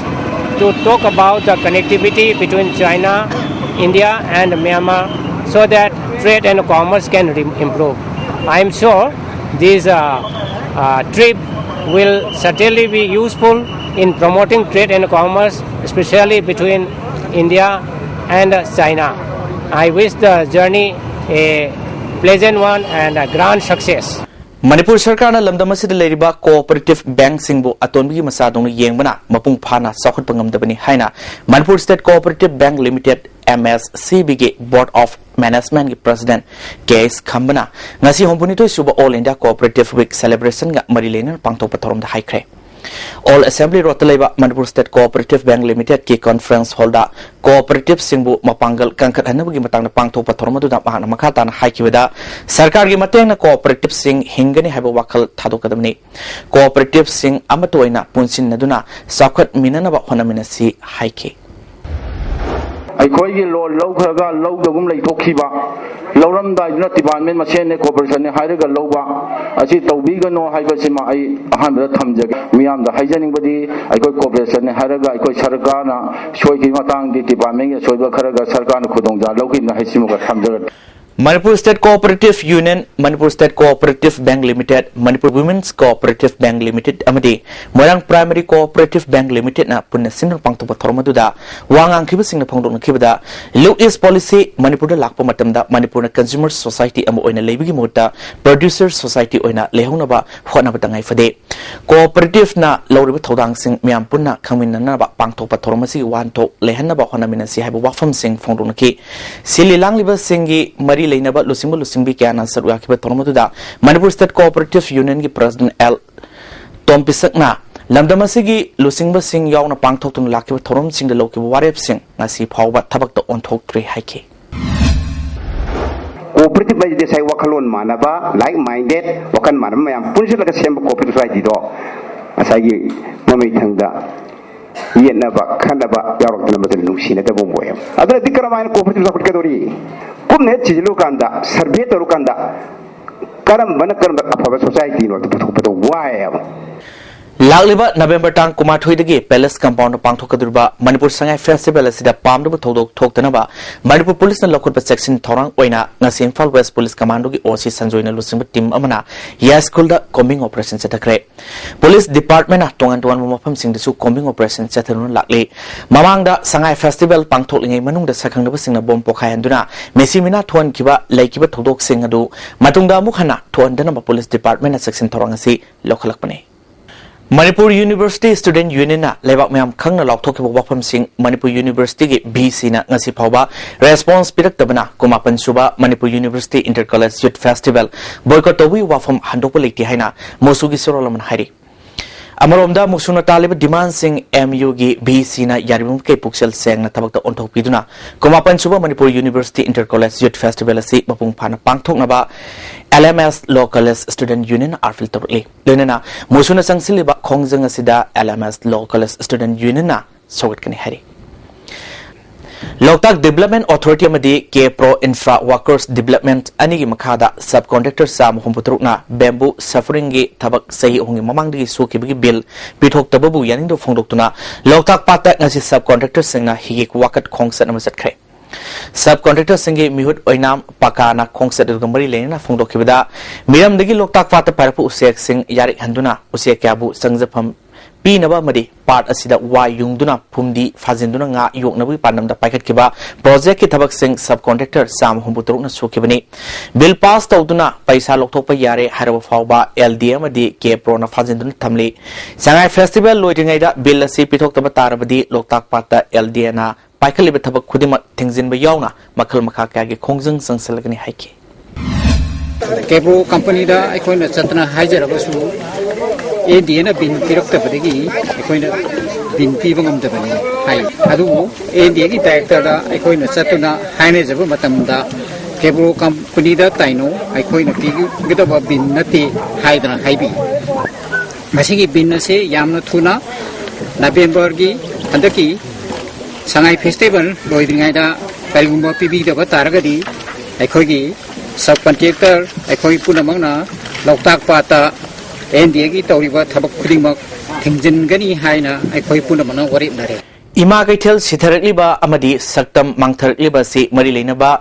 to talk about the connectivity between China, India, and Myanmar so that trade and commerce can re- improve. I am sure this uh, uh, trip will certainly be useful in promoting trade and commerce, especially between India and uh, China. I wish the journey a pleasant one and a grand success. Manipur ꯁꯔꯀꯥꯔꯅ ꯂꯝꯗꯝ ꯑꯁꯤꯗ ꯂꯩꯔꯤꯕ cooperative bankꯁꯤꯡꯕꯨ ꯑꯇꯣꯟꯕꯒꯤ ꯃꯆꯥꯗꯧꯅ ꯌꯦꯡꯕꯅ ꯃꯄꯨꯡ ꯐꯥꯅ ꯆꯥꯎꯈꯠꯄ ꯉꯝꯗꯕꯅꯤ ꯍꯥꯏꯅ Manipur State Cooperative Bank Limited, MSCBꯒꯤ Board of Managementꯀꯤ President ꯀꯦ ꯑꯦꯁ ꯈꯝꯕꯅ ꯉꯁꯤ ꯍꯨꯝꯐꯨꯅꯤꯊꯣꯏ ꯁꯨꯕ All India Cooperative Week Celebrationꯒ ꯃꯔꯤ ꯂꯩꯅꯅ ꯄꯥꯡꯊꯣꯛꯄ ꯊꯧꯔꯝꯗ ꯍꯥꯏꯈ꯭ꯔꯦ꯫ Old Assembly Roadꯇ ꯂꯩꯕ Manipur State Cooperative Bank Limitedꯀꯤ conference hallꯗ cooperativeꯁꯤꯡꯕꯨ ꯃꯄꯥꯡꯒꯜ ꯀꯟꯈꯠꯍꯟꯅꯕꯒꯤ ꯃꯇꯥꯡꯗ ꯄꯥꯡꯊꯣꯛꯄ ꯊꯧꯔꯝ ꯑꯗꯨꯗ ꯃꯍꯥꯛꯅ ꯃꯈꯥ ꯇꯥꯅ ꯍꯥꯏꯈꯤꯕꯗ, ꯁꯔꯀꯥꯔꯒꯤ ꯃꯇꯦꯡꯅ cooperativeꯁꯤꯡ ꯍꯤꯡꯒꯅꯤ ꯍꯥꯏꯕ ꯋꯥꯈꯜ ꯊꯥꯗꯣꯛꯀꯗꯕꯅꯤ꯫ Cooperativeꯁꯤꯡ ꯑꯃꯠꯇ ꯑꯣꯏꯅ ꯄꯨꯟꯁꯤꯟꯅꯗꯨꯅ ꯆꯥꯎꯈꯠꯃꯤꯟꯅꯅꯕ ꯍꯣꯠꯅꯃꯤꯟꯅꯁꯤ ꯍꯥꯏꯈꯤ꯫ ꯑꯩꯈꯣꯏꯒꯤ ꯂꯣꯟ ꯂꯧꯈ꯭ꯔꯒ ꯂꯧꯗꯒꯨꯝ ꯂꯩꯊꯣꯛꯈꯤꯕ, ꯂꯧꯔꯝꯗꯥꯏꯗꯨꯅ department ꯃꯁꯦꯟꯅꯦ, cooperativeꯅꯦ ꯍꯥꯏꯔꯒ ꯂꯧꯕ ꯑꯁꯤ ꯇꯧꯕꯤꯒꯅꯣ ꯍꯥꯏꯕꯁꯤꯃ ꯑꯩ ꯑꯍꯥꯟꯕꯗ ꯊꯝꯖꯒꯦ꯫ ꯃꯤꯌꯥꯝꯗ ꯍꯥꯏꯖꯅꯤꯡꯕꯗꯤ, ꯑꯩꯈꯣꯏ cooperativeꯅꯦ ꯍꯥꯏꯔꯒ ꯑꯩꯈꯣꯏ ꯁꯔꯀꯥꯔꯅ ꯁꯣꯏꯈꯤꯕ ꯃꯇꯥꯡꯗꯤ departmentꯀꯤ ꯑꯁꯣꯏꯕ ꯈꯔꯒ ꯁꯔꯀꯥꯔꯅ ꯈꯨꯗꯣꯡꯆꯥ ꯂꯧꯈꯤꯕꯅ ꯍꯥꯏꯁꯤꯃꯒ ꯊꯝꯖꯔꯒꯦ꯫ Manipur State Cooperative Union, Manipur State Cooperative Bank Limited, Manipur Women's Cooperative Bank Limited ꯑꯃꯗꯤ Moirang Primary Cooperative Bank Limitedꯅ ꯄꯨꯟꯅ ꯁꯤꯟꯗꯨꯅ ꯄꯥꯡꯊꯣꯛꯄ ꯊꯧꯔꯝ ꯑꯗꯨꯗ ꯋꯥ ꯉꯥꯡꯈꯤꯕꯁꯤꯡꯅ ꯐꯣꯡꯗꯣꯛꯅꯈꯤꯕꯗ, Look East Policy ꯃꯅꯤꯄꯨꯔꯗ ꯂꯥꯛꯄ ꯃꯇꯝꯗ ꯃꯅꯤꯄꯨꯔꯅ consumer society ꯑꯃ ꯑꯣꯏꯅ ꯂꯩꯕꯒꯤ ꯃꯍꯨꯠꯇ producer society ꯑꯣꯏꯅ ꯂꯩꯍꯧꯅꯕ ꯍꯣꯠꯅꯕ ꯇꯉꯥꯏ ꯐꯗꯦ꯫ Cooperativeꯅ ꯂꯧꯔꯤꯕ ꯊꯧꯗꯥꯡꯁꯤꯡ ꯃꯤꯌꯥꯝ ꯄꯨꯟꯅ ꯈꯪꯃꯤꯟꯅꯅꯕ ꯄꯥꯡꯊꯣꯛꯄ ꯊꯧꯔꯝ ꯑꯁꯤꯒꯤ ꯋꯥꯍꯟꯊꯣꯛ ꯂꯩꯍꯟꯅꯕ ꯍꯣꯠꯅꯃꯤꯟꯅꯁꯤ ꯍꯥꯏꯕ ꯋꯥꯐꯝꯁꯤꯡ ꯐꯣꯡꯗꯣꯛꯅꯈꯤ꯫ ꯁꯤꯜꯂꯤ ꯂꯥꯡꯂꯤꯕꯁꯤꯡꯒꯤ ꯃꯔꯤ ꯂꯩꯅꯕ ꯂꯨꯆꯤꯡꯕ ꯂꯨꯆꯤꯡꯕꯤ ꯀꯌꯥꯅ ꯁꯔꯨꯛ ꯌꯥꯈꯤꯕ ꯊꯧꯔꯝ ꯑꯗꯨꯗ Manipur State Cooperative Unionꯒꯤ President ꯑꯦꯜ ꯇꯣꯝꯄꯤꯁꯛꯅ ꯂꯝꯗꯝ ꯑꯁꯤꯒꯤ ꯂꯨꯆꯤꯡꯕꯁꯤꯡ ꯌꯥꯎꯅ ꯄꯥꯡꯊꯣꯛꯇꯨꯅ ꯂꯥꯛꯈꯤꯕ ꯊꯧꯔꯝꯁꯤꯡꯗ ꯂꯧꯈꯤꯕ ꯋꯥꯔꯦꯞꯁꯤꯡ ꯉꯁꯤ ꯐꯥꯎꯕ ꯊꯕꯛꯇ ꯑꯣꯟꯊꯣꯛꯇ꯭ꯔꯤ ꯍꯥꯏꯈꯤ꯫ ꯃꯁꯤꯗꯤ ꯉꯁꯥꯏ ꯋꯥꯈꯜꯂꯣꯟ ꯃꯥꯟꯅꯕ, like minded, ꯋꯥꯈꯜ ꯃꯥꯟꯅꯕ ꯃꯌꯥꯝ ꯄꯨꯟꯁꯤꯜꯂꯒ ꯁꯦꯝꯕ cooperative societyꯗꯣ ꯉꯁꯥꯏꯒꯤ ꯃꯃꯩꯊꯪꯗ ꯌꯦꯠꯅꯕ, ꯈꯠꯅꯕ ꯌꯥꯎꯔꯛꯇꯅ ꯃꯗꯨꯅ ꯅꯨꯡꯁꯤꯅꯗꯕ ꯑꯃ ꯑꯣꯏꯌꯦꯕ꯫ ꯑꯗꯨꯅꯗꯤ ꯀꯔꯝꯍꯥꯏꯅ cooperative ꯆꯥꯎꯈꯠꯀꯗꯧꯔꯤ? ꯀꯨꯞꯅ ꯍꯦꯛ ꯊꯤꯖꯤꯜꯂꯨꯀꯥꯟꯗ, survey ꯇꯧꯔꯀꯥꯟꯗ ꯀꯔꯝꯕꯅ ꯀꯔꯝꯕ ꯑꯐꯕ societyꯅꯣ ꯑꯗꯨ ꯄꯨꯊꯣꯛꯄꯗ ꯋꯥꯏꯌꯦꯕ꯫ ꯂꯥꯛꯂꯤꯕ ꯅꯕꯦꯝꯕꯔ ꯇꯥꯡ ꯀꯨꯟꯃꯥꯊꯣꯏꯗꯒꯤ Palace Compoundꯗ ꯄꯥꯡꯊꯣꯛꯀꯗꯧꯔꯤꯕ ꯃꯅꯤꯄꯨꯔ ꯁꯉꯥꯏ Festival ꯑꯁꯤꯗ ꯄꯥꯝꯗꯕ ꯊꯧꯗꯣꯛ ꯊꯣꯛꯇꯅꯕ ꯃꯅꯤꯄꯨꯔ ꯄꯨꯂꯤꯁꯅ ꯂꯧꯈꯠꯄ ꯆꯦꯛꯁꯤꯟ ꯊꯧꯔꯥꯡ ꯑꯣꯏꯅ ꯉꯁꯤ ꯏꯝꯐꯥꯜ West Police Commandꯒꯤ OC ꯁꯟꯖꯣꯏꯅ ꯂꯨꯆꯤꯡꯕ team ꯑꯃꯅ ꯌꯥꯏꯁ꯭ꯀꯨꯜꯗ combing operation ꯆꯠꯊꯈ꯭ꯔꯦ꯫ Police Departmentꯅ ꯇꯣꯉꯥꯟ ꯇꯣꯉꯥꯟꯕ ꯃꯐꯝꯁꯤꯡꯗꯁꯨ combing operation ꯆꯠꯊꯗꯨꯅ ꯂꯥꯛꯂꯤ꯫ ꯃꯃꯥꯡꯗ ꯁꯉꯥꯏ Festival ꯄꯥꯡꯊꯣꯛꯂꯤꯉꯩ ꯃꯅꯨꯡꯗ ꯁꯛꯈꯪꯗꯕꯁꯤꯡꯅ bomb ꯄꯣꯈꯥꯏꯍꯟꯗꯨꯅ ꯃꯤꯁꯤ ꯃꯤꯅꯥ ꯊꯣꯛꯍꯟꯈꯤꯕ ꯂꯩꯈꯤꯕ ꯊꯧꯗꯣꯛꯁꯤꯡ ꯑꯗꯨ ꯃꯇꯨꯡꯗ ꯑꯃꯨꯛ ꯍꯟꯅ ꯊꯣꯛꯍꯟꯗꯅꯕ Police Departmentꯅ ꯆꯦꯛꯁꯤꯟ ꯊꯧꯔꯥꯡ ꯑꯁꯤ ꯂꯧꯈꯠꯂꯛꯄꯅꯤ꯫ ꯃꯅꯤꯄꯨꯔ University Student Unionꯅ ꯂꯩꯕꯥꯛ ꯃꯌꯥꯝ ꯈꯪꯅ ꯂꯥꯎꯊꯣꯛꯈꯤꯕ ꯋꯥꯐꯝꯁꯤꯡ ꯃꯅꯤꯄꯨꯔ Universityꯒꯤ VCꯅ ꯉꯁꯤ ꯐꯥꯎꯕ response ꯄꯤꯔꯛꯇꯕꯅ ꯀꯨꯟꯃꯥꯄꯟ ꯁꯨꯕ Manipur University Inter College Youth Festival boycott ꯇꯧꯕꯒꯤ ꯋꯥꯐꯝ ꯍꯟꯗꯣꯛꯄ ꯂꯩꯇꯦ ꯍꯥꯏꯅ ꯃꯣꯁꯨꯒꯤ ꯁꯣꯔꯣꯂꯃꯟ ꯍꯥꯏꯔꯤ꯫ ꯑꯃꯔꯣꯝꯗ ꯃꯨꯁꯨꯅ ꯇꯥꯜꯂꯤꯕ demandꯁꯤꯡ MUꯒꯤ VCꯅ ꯌꯥꯔꯤꯕ ꯃꯈꯩ ꯄꯨꯛꯆꯦꯜ ꯁꯦꯡꯅ ꯊꯕꯛꯇ ꯑꯣꯟꯊꯣꯛꯄꯤꯗꯨꯅ ꯀꯨꯟꯃꯥꯄꯟ ꯁꯨꯕ Manipur University Inter College Youth Festival ꯑꯁꯤ ꯃꯄꯨꯡ ꯐꯥꯅ ꯄꯥꯡꯊꯣꯛꯅꯕ LMS Law College Student Union appeal ꯇꯧꯔꯛꯂꯤ꯫ ꯂꯣꯏꯅꯅ ꯃꯨꯁꯨꯅ ꯆꯪꯁꯤꯜꯂꯤꯕ ꯈꯣꯡꯖꯪ ꯑꯁꯤꯗ LMS Law College Student Unionꯅ ꯁꯧꯒꯠꯀꯅꯤ ꯍꯥꯏꯔꯤ꯫ ꯂꯣꯛꯇꯥꯛ Development Authority ꯑꯃꯗꯤ K Pro Infra Workers Development ꯑꯅꯤꯒꯤ ꯃꯈꯥꯗ subcontractor ꯆꯥꯝꯃ ꯍꯨꯝꯐꯨ ꯇꯔꯨꯛꯅ bamboo sufferingꯒꯤ ꯊꯕꯛ ꯆꯍꯤ ꯑꯍꯨꯝꯒꯤ ꯃꯃꯥꯡꯗꯒꯤ ꯁꯨꯈꯤꯕꯒꯤ bill ꯄꯤꯊꯣꯛꯇꯕꯕꯨ ꯌꯥꯅꯤꯡꯗꯕ ꯐꯣꯡꯗꯣꯛꯇꯨꯅ ꯂꯣꯛꯇꯥꯛ ꯄꯥꯠꯇ ꯉꯁꯤ subcontractorꯁꯤꯡꯅ ꯍꯤꯒꯤ ꯋꯥꯀꯠ ꯈꯣꯡꯆꯠ ꯑꯃ ꯆꯠꯈ꯭ꯔꯦ꯫ Subcontractorꯁꯤꯡꯒꯤ ꯃꯤꯍꯨꯠ ꯑꯣꯏꯅꯥꯝ ꯄꯥꯀꯥꯅ ꯈꯣꯡꯆꯠ ꯑꯗꯨꯒ ꯃꯔꯤ ꯂꯩꯅꯅ ꯐꯣꯡꯗꯣꯛꯈꯤꯕꯗ, ꯃꯤꯔꯝꯗꯒꯤ ꯂꯣꯛꯇꯥꯛ ꯄꯥꯠꯇ ꯄꯥꯏꯔꯛꯄ ꯎꯆꯦꯛꯁꯤꯡ ꯌꯥꯔꯤꯛꯍꯟꯗꯨꯅ ꯎꯆꯦꯛ ꯀꯌꯥꯕꯨ ꯆꯪꯖꯐꯝ ꯄꯤꯅꯕ ꯑꯃꯗꯤ ꯄꯥꯠ ꯑꯁꯤꯗ ꯋꯥ ꯌꯨꯡꯗꯨꯅ ꯐꯨꯝꯗꯤ ꯐꯥꯖꯤꯟꯗꯨꯅ ꯉꯥ ꯌꯣꯛꯅꯕꯒꯤ ꯄꯥꯟꯗꯝꯗ ꯄꯥꯏꯈꯠꯈꯤꯕ projectꯀꯤ ꯊꯕꯛꯁꯤꯡ subcontractor ꯆꯥꯝꯃ ꯍꯨꯝꯐꯨ ꯇꯔꯨꯛꯅ ꯁꯨꯈꯤꯕꯅꯤ꯫ Bill pass ꯇꯧꯗꯨꯅ ꯄꯩꯁꯥ ꯂꯧꯊꯣꯛꯄ ꯌꯥꯔꯦ ꯍꯥꯏꯔꯕ ꯐꯥꯎꯕ LDA ꯑꯃꯗꯤ K Proꯅ ꯐꯥꯖꯤꯟꯗꯨꯅ ꯊꯝꯂꯤ꯫ ꯁꯉꯥꯏ Festival ꯂꯣꯏꯗ꯭ꯔꯤꯉꯩꯗ bill ꯑꯁꯤ ꯄꯤꯊꯣꯛꯇꯕ ꯇꯥꯔꯕꯗꯤ ꯂꯣꯛꯇꯥꯛ ꯄꯥꯠꯇ LDAꯅ ꯄꯥꯏꯈꯠꯂꯤꯕ ꯊꯕꯛ ꯈꯨꯗꯤꯡꯃꯛ ꯊꯤꯡꯖꯤꯟꯕ ꯌꯥꯎꯅ ꯃꯈꯜ ꯃꯈꯥ ꯀꯌꯥꯒꯤ ꯈꯣꯡꯖꯪ ꯆꯪꯁꯤꯜꯂꯒꯅꯤ ꯍꯥꯏꯈꯤ꯫ ꯀꯦꯕ꯭ꯔꯣ ꯀꯝꯄꯅꯤꯗ ꯑꯩꯈꯣꯏꯅ ꯆꯠꯇꯅ ꯍꯥꯏꯖꯔꯒꯁꯨ ꯑꯦꯟ ꯗꯤ ꯑꯦꯅ ꯕꯤꯟ ꯄꯤꯔꯛꯇꯕꯗꯒꯤ ꯑꯩꯈꯣꯏꯅ ꯕꯤꯟ ꯄꯤꯕ ꯉꯝꯗꯕꯅꯤ ꯍꯥꯏ꯫ ꯑꯗꯨꯕꯨ ꯑꯦꯟ ꯗꯤ ꯑꯦꯒꯤ ꯗꯥꯏꯔꯦꯛꯇꯔꯗ ꯑꯩꯈꯣꯏꯅ ꯆꯠꯇꯨꯅ ꯍꯥꯏꯅꯖꯕ ꯃꯇꯝꯗ ꯀꯦꯕ꯭ꯔꯣ ꯀꯝꯄꯅꯤꯗ ꯇꯥꯏꯅꯧ, ꯑꯩꯈꯣꯏꯅ ꯄꯤꯒꯗꯕ ꯕꯤꯟ ꯅꯠꯇꯦ ꯍꯥꯏꯗꯅ ꯍꯥꯏꯕꯤ꯫ ꯃꯁꯤꯒꯤ ꯕꯤꯟ ꯑꯁꯤ ꯌꯥꯝꯅ ꯊꯨꯅ ꯅꯕꯦꯝꯕꯔꯒꯤ ꯍꯟꯗꯛꯀꯤ ꯁꯉꯥꯏ ꯐꯦꯁꯇꯤꯚꯦꯜ ꯂꯣꯏꯗ꯭ꯔꯤꯉꯩꯗ ꯀꯔꯤꯒꯨꯝꯕ ꯄꯤꯕꯤꯗꯕ ꯇꯥꯔꯒꯗꯤ ꯑꯩꯈꯣꯏꯒꯤ ꯁꯕ ꯀꯟꯇ꯭ꯔꯦꯛꯇꯔ ꯑꯩꯈꯣꯏ ꯄꯨꯝꯅꯃꯛꯅ ꯂꯣꯛꯇꯥꯛ ꯄꯥꯠꯇ ꯑꯦꯟ ꯗꯤ ꯑꯦꯒꯤ ꯇꯧꯔꯤꯕ ꯊꯕꯛ ꯈꯨꯗꯤꯡꯃꯛ ꯊꯤꯡꯖꯤꯟꯒꯅꯤ ꯍꯥꯏꯅ ꯑꯩꯈꯣꯏ ꯄꯨꯝꯅꯃꯛꯅ ꯋꯥꯔꯦꯞꯅꯔꯦ꯫ ꯏꯃꯥ ꯀꯩꯊꯦꯜ ꯁꯤꯊꯔꯛꯂꯤꯕ ꯑꯃꯗꯤ ꯁꯛꯇꯝ ꯃꯥꯡꯊꯔꯛꯂꯤꯕ ꯑꯁꯤ ꯃꯔꯤ ꯂꯩꯅꯕ